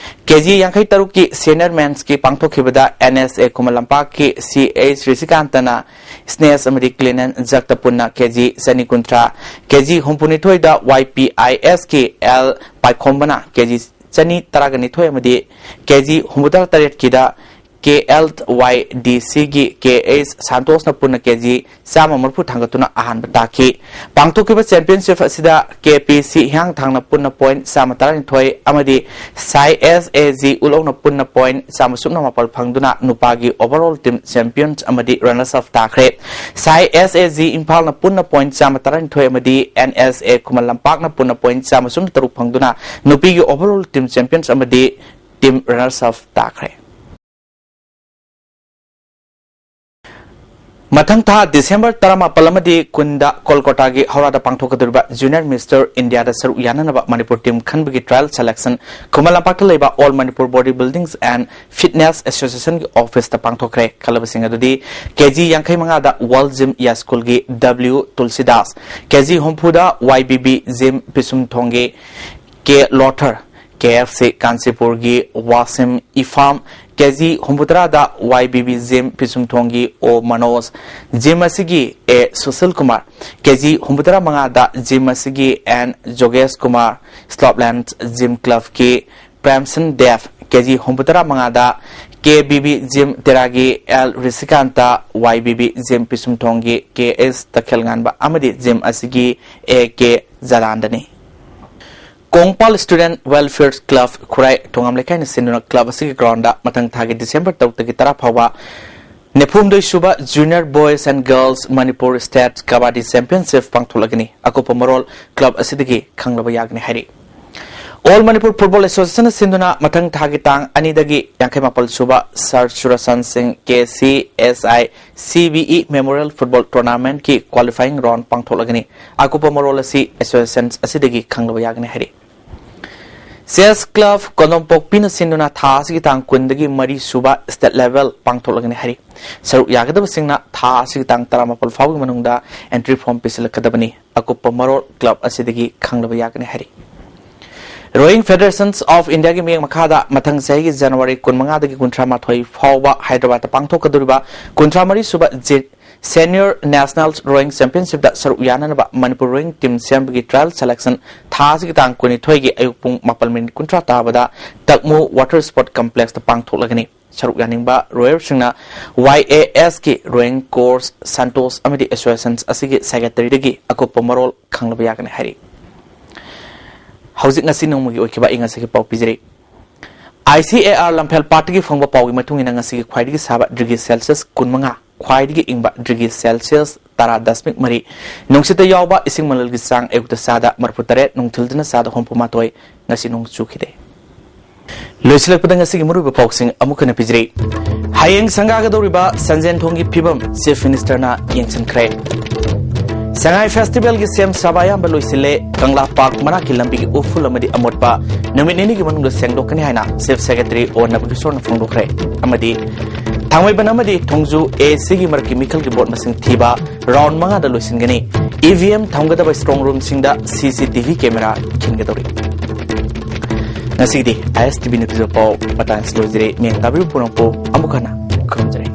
ꯀꯦꯖꯤ ꯌꯥꯡꯈꯩ ꯇꯔꯨꯛꯀꯤ ꯁꯦꯅꯤꯌꯔ ꯃꯦꯟꯁꯀꯤ ꯄꯥꯡꯊꯣꯛꯈꯤꯕꯗ ꯑꯦꯟ ꯑꯦꯁ ꯑꯦ ꯈꯨꯃꯟ ꯂꯝꯄꯥꯛꯀꯤ ꯁꯤ ꯑꯩꯆ ꯔꯤꯁꯤꯀꯥꯟꯇꯅ ꯁ꯭ꯅꯦꯁ ꯑꯃꯗꯤ ꯀ꯭ꯂꯤꯟ ꯑꯦꯟ ꯖꯛꯇ ꯄꯨꯟꯅ ꯀꯦꯖꯤ ꯆꯅꯤ ꯀꯨꯟꯊ꯭ꯔꯥ, ꯀꯦꯖꯤ ꯍꯨꯝꯐꯨꯅꯤꯊꯣꯏꯗ ꯋꯥꯏ ꯄꯤ ꯑꯥꯏ ꯑꯦꯁꯀꯤ ꯑꯦꯜ ꯄꯥꯏꯈꯣꯝꯕꯅ ꯀꯦꯖꯤ ꯆꯅꯤ ꯇꯔꯥꯒ ꯅꯤꯊꯣꯏ ꯑꯃꯗꯤ ꯀꯦꯖꯤ ꯍꯨꯝꯐꯨꯇꯔꯥ ꯇꯔꯦꯠꯀꯤꯗ ꯀꯦ ꯑꯦꯜ ꯋꯥꯏ ꯗꯤ ꯁꯤꯒꯤ ꯀꯦ ꯑꯩꯆ ꯁꯥꯟꯇꯣꯁꯅ ꯄꯨꯟꯅ ꯀꯦꯖꯤ ꯆꯥꯝꯃ ꯃꯔꯤꯐꯨ ꯊꯥꯡꯒꯠꯇꯨꯅ ꯑꯍꯥꯟꯕ ꯇꯥꯈꯤ꯫ ꯄꯥꯡꯊꯣꯛꯈꯤꯕ ꯆꯦꯝꯄꯤꯌꯟꯁꯤꯞ ꯑꯁꯤꯗ ꯀꯦ ꯄꯤ ꯁꯤ ꯍꯤꯌꯥꯡꯊꯥꯡꯅ ꯄꯨꯟꯅ ꯄꯣꯏꯟꯠ ꯆꯥꯝꯃ ꯇꯔꯥꯅꯤꯊꯣꯏ ꯑꯃꯗꯤ ꯁꯥꯏ ꯑꯦꯁ ꯑꯦ ꯖꯤ ꯎꯂꯧꯅ ꯄꯨꯟꯅ ꯄꯣꯏꯟꯠ ꯆꯥꯝꯃ ꯁꯨꯞꯅ ꯃꯥꯄꯜ ꯐꯪꯗꯨꯅ ꯅꯨꯄꯥꯒꯤ ꯑꯣꯚꯔꯑꯣꯜ ꯇꯤꯝ ꯆꯦꯝꯄꯤꯌꯟꯁ ꯑꯃꯗꯤ ꯔꯅꯔꯁ ꯑꯞ ꯇꯥꯈ꯭ꯔꯦ꯫ ꯁꯥꯏ ꯑꯦꯁ ꯑꯦ ꯖꯤ ꯏꯝꯐꯥꯜꯅ ꯄꯨꯟꯅ ꯄꯣꯏꯟꯠ ꯆꯥꯝꯃ ꯇꯔꯥꯅꯤꯊꯣꯏ ꯑꯃꯗꯤ ꯑꯦꯟ ꯑꯦꯁ ꯑꯦ ꯈꯨꯃꯟ ꯂꯝꯄꯥꯛꯅ ꯄꯨꯟꯅ ꯄꯣꯏꯟꯠ ꯆꯥꯝꯃ ꯁꯨꯞꯅ ꯇꯔꯨꯛ ꯐꯪꯗꯨꯅ ꯅꯨꯄꯤꯒꯤ ꯑꯣꯚꯔꯑꯣꯜ ꯇꯤꯝ ꯆꯦꯝꯄꯤꯌꯟꯁ ꯑꯃꯗꯤ ꯇꯤꯝ ꯔꯅꯔꯁ ꯑꯞ ꯇꯥꯈ꯭ꯔꯦ꯫ ꯃꯊꯪ ꯊꯥ ꯗꯤꯁꯦꯝꯕꯔ ꯇꯔꯥꯃꯥꯄꯜ ꯑꯃꯗꯤ ꯀꯨꯟꯗ ꯀꯣꯜꯀꯇꯥꯒꯤ ꯍꯧꯔꯥꯗ ꯄꯥꯡꯊꯣꯛꯀꯗꯧꯔꯤꯕ ꯖꯨꯅꯤꯌꯔ ꯃꯤꯁꯇꯔ ꯏꯟꯗꯤꯌꯥꯗ ꯁꯔꯨꯛ ꯌꯥꯅꯅꯕ ꯃꯅꯤꯄꯨꯔ ꯇꯤꯝ ꯈꯟꯕꯒꯤ ꯇ꯭ꯔꯥꯌꯦꯜ ꯁꯦꯂꯦꯛꯁꯟ ꯈꯨꯃꯟ ꯂꯝꯄꯥꯛꯇ ꯂꯩꯕ all Manipur body buildings and fitness ꯑꯦꯁꯣꯁꯤꯌꯦꯁꯟꯒꯤ ꯑꯣꯐꯤꯁꯇ ꯄꯥꯡꯊꯣꯛꯈ꯭ꯔꯦ꯫ ꯈꯜꯂꯕꯁꯤꯡ ꯑꯗꯨꯗꯤ ꯀꯦ ꯖꯤ ꯌꯥꯡꯈꯩ ꯃꯉꯥꯗ ꯋꯥꯔꯜ ꯖꯤꯝ ꯌꯥꯁ꯭ꯀꯨꯜꯒꯤ ꯗꯕ꯭ꯂꯤꯎ ꯇꯨꯜꯁꯤꯗꯥꯁ, ꯀꯦ ꯖꯤ ꯍꯨꯝꯐꯨꯗ ꯋꯥꯏ ꯕꯤ ꯕꯤ ꯖꯤꯝ ꯄꯤꯁꯨꯝꯊꯣꯡꯒꯤ K Lothar, K F C ꯀꯥꯟꯆꯤꯄꯨꯔꯒꯤ ꯋꯥꯁꯤꯝ ꯏꯐꯥꯝ, ꯀꯦ ꯖꯤ ꯍꯨꯝꯐꯨꯇꯔꯥꯗ ꯋꯥꯏ ꯕꯤ ꯕꯤ ꯖꯤꯝ ꯄꯤꯁꯨꯝꯊꯣꯡꯒꯤ ꯑꯣ ꯃꯅꯣꯖ, ꯖꯤꯝ ꯑꯁꯤꯒꯤ ꯑꯦ ꯁꯨꯁꯤꯜ ꯀꯨꯃꯥꯔ, ꯀꯦ ꯖꯤ ꯍꯨꯝꯐꯨꯇꯔꯥ ꯃꯉꯥꯗ ꯖꯤꯝ ꯑꯁꯤꯒꯤ ꯑꯦꯟ ꯖꯣꯒꯦꯁ ꯀꯨꯃꯥꯔ, ꯁ꯭ꯂꯣꯞꯂꯦꯟ ꯖꯤꯝ ꯀ꯭ꯂꯕꯀꯤ ꯄ꯭ꯔꯦꯝꯁꯟ ꯗꯦꯕ, ꯀꯦ ꯖꯤ ꯍꯨꯝꯐꯨꯇꯔꯥ ꯃꯉꯥꯗ ꯀꯦ ꯕꯤ ꯕꯤ ꯖꯤꯝ ꯇꯦꯔꯥꯒꯤ L Rishikanta, Y B B gym ꯄꯤꯁꯨꯝꯊꯣꯡꯒꯤ ꯀꯦ ꯑꯦꯁ ꯇꯈꯦꯜꯉꯥꯟꯕ ꯑꯃꯗꯤ ꯖꯤꯝ ꯑꯁꯤꯒꯤ ꯑꯦ ꯀꯦ ꯖꯂꯥꯟꯗꯅꯤ꯫ Kongpal student welfare club Khurai Thongam ꯂꯩꯀꯥꯏꯅ ꯁꯤꯟꯗꯨꯅ ꯀ꯭ꯂꯕ ꯑꯁꯤꯒꯤ ꯒ꯭ꯔꯥꯎꯟꯗ ꯃꯊꯪ ꯊꯥꯒꯤ ꯗꯤꯁꯦꯝꯕꯔ ꯇꯔꯨꯛꯇꯒꯤ ꯇꯔꯥ ꯐꯥꯎꯕ ꯅꯤꯐꯨꯍꯨꯝꯗꯣꯏ sub junior boys and girls Manipur state kabaddi championship ꯄꯥꯡꯊꯣꯛꯂꯒꯅꯤ꯫ ꯑꯀꯨꯞꯄ ꯃꯔꯣꯜ ꯀ꯭ꯂꯕ ꯑꯁꯤꯗꯒꯤ ꯈꯪꯂꯕ ꯌꯥꯒꯅꯤ ꯍꯥꯏꯔꯤ꯫ ꯑꯣꯜ ꯃꯅꯤꯄꯨꯔ ꯐꯨꯠꯕꯣꯜ ꯑꯦꯁꯣꯁꯤꯌꯦꯁꯟꯅ ꯁꯤꯟꯗꯨꯅ ꯃꯊꯪ ꯊꯥꯒꯤ ꯇꯥꯡ ꯑꯅꯤꯗꯒꯤ ꯌꯥꯡꯈꯩ ꯃꯥꯄꯜ ꯁꯨꯕ ꯁꯥꯔ ꯁꯨꯔꯆꯟ ꯁꯤꯡ K C S I C B E memorial football ꯇꯣꯔꯅꯥꯃꯦꯟꯠꯀꯤ ꯀ꯭ꯋꯥꯂꯤꯐꯥꯏꯌꯤꯡ ꯔꯥꯎꯟꯗ ꯄꯥꯡꯊꯣꯛꯂꯒꯅꯤ꯫ ꯑꯀꯨꯞꯄ ꯃꯔꯣꯜ ꯑꯁꯤ ꯑꯦꯁꯣꯁꯤꯌꯦꯁꯟ ꯑꯁꯤꯗꯒꯤ ꯈꯪꯂꯕ ꯌꯥꯒꯅꯤ ꯍꯥꯏꯔꯤ꯫ ꯆꯦꯁ ꯀ꯭ꯂꯕ ꯀꯣꯟꯗꯣꯝꯄꯣꯛꯄꯤꯅ ꯁꯤꯟꯗꯨꯅ ꯊꯥ ꯑꯁꯤꯒꯤ ꯇꯥꯡ ꯀꯨꯟꯗꯒꯤ ꯃꯔꯤ ꯁꯨꯕ ꯁ꯭ꯇꯦꯠ ꯂꯦꯚꯦꯜ ꯄꯥꯡꯊꯣꯛꯂꯒꯅꯤ ꯍꯥꯏꯔꯤ꯫ ꯁꯔꯨꯛ ꯌꯥꯒꯗꯕꯁꯤꯡꯅ ꯊꯥ ꯑꯁꯤꯒꯤ ꯇꯥꯡ ꯇꯔꯥꯃꯥꯄꯜ ꯐꯥꯎꯕꯒꯤ ꯃꯅꯨꯡꯗ ꯑꯦꯟꯇ꯭ꯔꯤ ꯐꯣꯔꯝ ꯄꯤꯁꯤꯜꯂꯛꯀꯗꯕꯅꯤ꯫ ꯑꯀꯨꯞꯄ ꯃꯔꯣꯜ ꯀ꯭ꯂꯕ ꯑꯁꯤꯗꯒꯤ ꯈꯪꯂꯕ ꯌꯥꯒꯅꯤ ꯍꯥꯏꯔꯤ꯫ Rowing Federations of Indiaꯒꯤ ꯃꯤꯠꯌꯦꯡ ꯃꯈꯥꯗ ꯃꯊꯪ ꯆꯍꯤꯒꯤ January ꯀꯨꯟꯃꯉꯥꯗꯒꯤ ꯀꯨꯟꯊ꯭ꯔꯥ ꯃꯥꯊꯣꯏ ꯐꯥꯎꯕ ꯍꯥꯏꯗ꯭ꯔꯕꯥꯗꯇ ꯄꯥꯡꯊꯣꯛꯀꯗꯧꯔꯤꯕ ꯀꯨꯟꯊ꯭ꯔꯥ ꯃꯔꯤ ꯁꯨꯕ Senior National Rowing Championshipꯇ ꯁꯔꯨꯛ ꯌꯥꯅꯅꯕ ꯃꯅꯤꯄꯨꯔ rowing team ꯁꯦꯝꯕꯒꯤ trial selection ꯊꯥ ꯑꯁꯤꯒꯤ ꯇꯥꯡ ꯀꯨꯟꯅꯤꯊꯣꯏꯒꯤ ꯑꯌꯨꯛ ꯄꯨꯡ ꯃꯥꯄꯜ ꯃꯤꯅꯤꯠ ꯀꯨꯟꯊ꯭ꯔꯥ ꯇꯥꯕꯗ ꯇꯛꯃꯨ Water Sport Complexꯇ ꯄꯥꯡꯊꯣꯛꯂꯒꯅꯤ꯫ ꯁꯔꯨꯛ ꯌꯥꯅꯤꯡꯕ rowerꯁꯤꯡꯅ Y A Sꯀꯤ rowing course, Santosh ꯑꯃꯗꯤ associations ꯑꯁꯤꯒꯤ secretaryꯗꯒꯤ ꯑꯀꯨꯞꯄ ꯃꯔꯣꯜ ꯈꯪꯂꯕ ꯌꯥꯒꯅꯤ ꯍꯥꯏꯔꯤ꯫ ꯍꯧꯖꯤꯛ ꯉꯁꯤ ꯅꯣꯡꯃꯒꯤ ꯑꯣꯏꯈꯤꯕ ꯑꯏꯪ ꯑꯁꯥꯒꯤ ꯄꯥꯎ ꯄꯤꯖꯔꯤ꯫ I C A R ꯂꯝꯐꯦꯜ ꯄꯥꯠꯇꯒꯤ ꯐꯪꯕ ꯄꯥꯎꯒꯤ ꯃꯇꯨꯡ ꯏꯟꯅ ꯉꯁꯤꯒꯤ ꯈ꯭ꯋꯥꯏꯗꯒꯤ ꯁꯥꯕ degree Celsius ꯀꯨꯟꯃꯉꯥ, ꯈ꯭ꯋꯥꯏꯗꯒꯤ ꯏꯪꯕ degree Celsius ꯇꯔꯥ ꯗꯁꯃꯤꯛ ꯃꯔꯤ, ꯅꯨꯡꯁꯤꯠꯇ ꯌꯥꯎꯕ ꯏꯁꯤꯡ ꯃꯅꯤꯜꯒꯤ ꯆꯥꯡ ꯑꯌꯨꯛꯇ ꯆꯥꯗ ꯃꯔꯤꯐꯨ ꯇꯔꯦꯠ, ꯅꯨꯡꯊꯤꯜꯗꯅ ꯆꯥꯗ ꯍꯨꯝꯐꯨ ꯃꯥꯊꯣꯏ꯫ ꯉꯁꯤ ꯅꯣꯡ ꯆꯨꯈꯤꯗꯦ꯫ ꯂꯣꯏꯁꯤꯜꯂꯛꯄꯗ ꯉꯁꯤꯒꯤ ꯃꯔꯨꯑꯣꯏꯕ ꯄꯥꯎꯁꯤꯡ ꯑꯃꯨꯛ ꯍꯟꯅ ꯄꯤꯖꯔꯤ꯫ ꯍꯌꯦꯡ ꯁꯪꯒꯥꯒꯗꯧꯔꯤꯕ ꯁꯟꯖꯦꯟ ꯊꯣꯡꯒꯤ ꯐꯤꯕꯝ Chief Ministerꯅ ꯌꯦꯡꯁꯤꯟꯈ꯭ꯔꯦ꯫ ꯁꯉꯥꯏ Festivalꯒꯤ ꯁꯦꯝ ꯁꯥꯕ ꯑꯌꯥꯝꯕ ꯂꯣꯏꯁꯤꯜꯂꯦ꯫ ꯀꯪꯂꯥ Park ꯃꯅꯥꯛꯀꯤ ꯂꯝꯕꯤꯒꯤ ꯎꯐꯨꯜ ꯑꯃꯗꯤ ꯑꯃꯣꯠꯄ ꯅꯨꯃꯤꯠ ꯅꯤꯅꯤꯒꯤ ꯃꯅꯨꯡꯗ ꯁꯦꯡꯗꯣꯛꯀꯅꯤ ꯍꯥꯏꯅ Chief Secretary ꯑꯣ ꯅꯕꯀꯤꯁꯣꯔꯅ ꯐꯣꯡꯗꯣꯛꯈ꯭ꯔꯦ꯫ ꯑꯃꯗꯤ ꯊꯥꯡꯃꯩꯕꯟ ꯑꯃꯗꯤ ꯊꯣꯡꯖꯨ A Cꯒꯤ ꯃꯔꯛꯀꯤ ꯃꯤꯈꯜꯒꯤ vote ꯃꯁꯤꯡ ꯊꯤꯕ round ꯃꯉꯥꯗ ꯂꯣꯏꯁꯤꯟꯒꯅꯤ꯫ E V M ꯊꯝꯒꯗꯕ strong roomꯁꯤꯡꯗ C C T V camera ꯈꯤꯟꯒꯗꯧꯔꯤ꯫ ꯉꯁꯤꯒꯤꯗꯤ I S T V news ꯄꯥꯎ ꯃꯇꯥꯡ ꯑꯁꯤ ꯂꯣꯏꯖꯔꯦ꯫ ꯃꯤꯌꯥꯝ ꯇꯥꯕꯤꯕ ꯄꯨꯝꯅꯃꯛꯄꯨ ꯑꯃꯨꯛ ꯍꯟꯅ ꯈꯨꯔꯨꯝꯖꯔꯤ꯫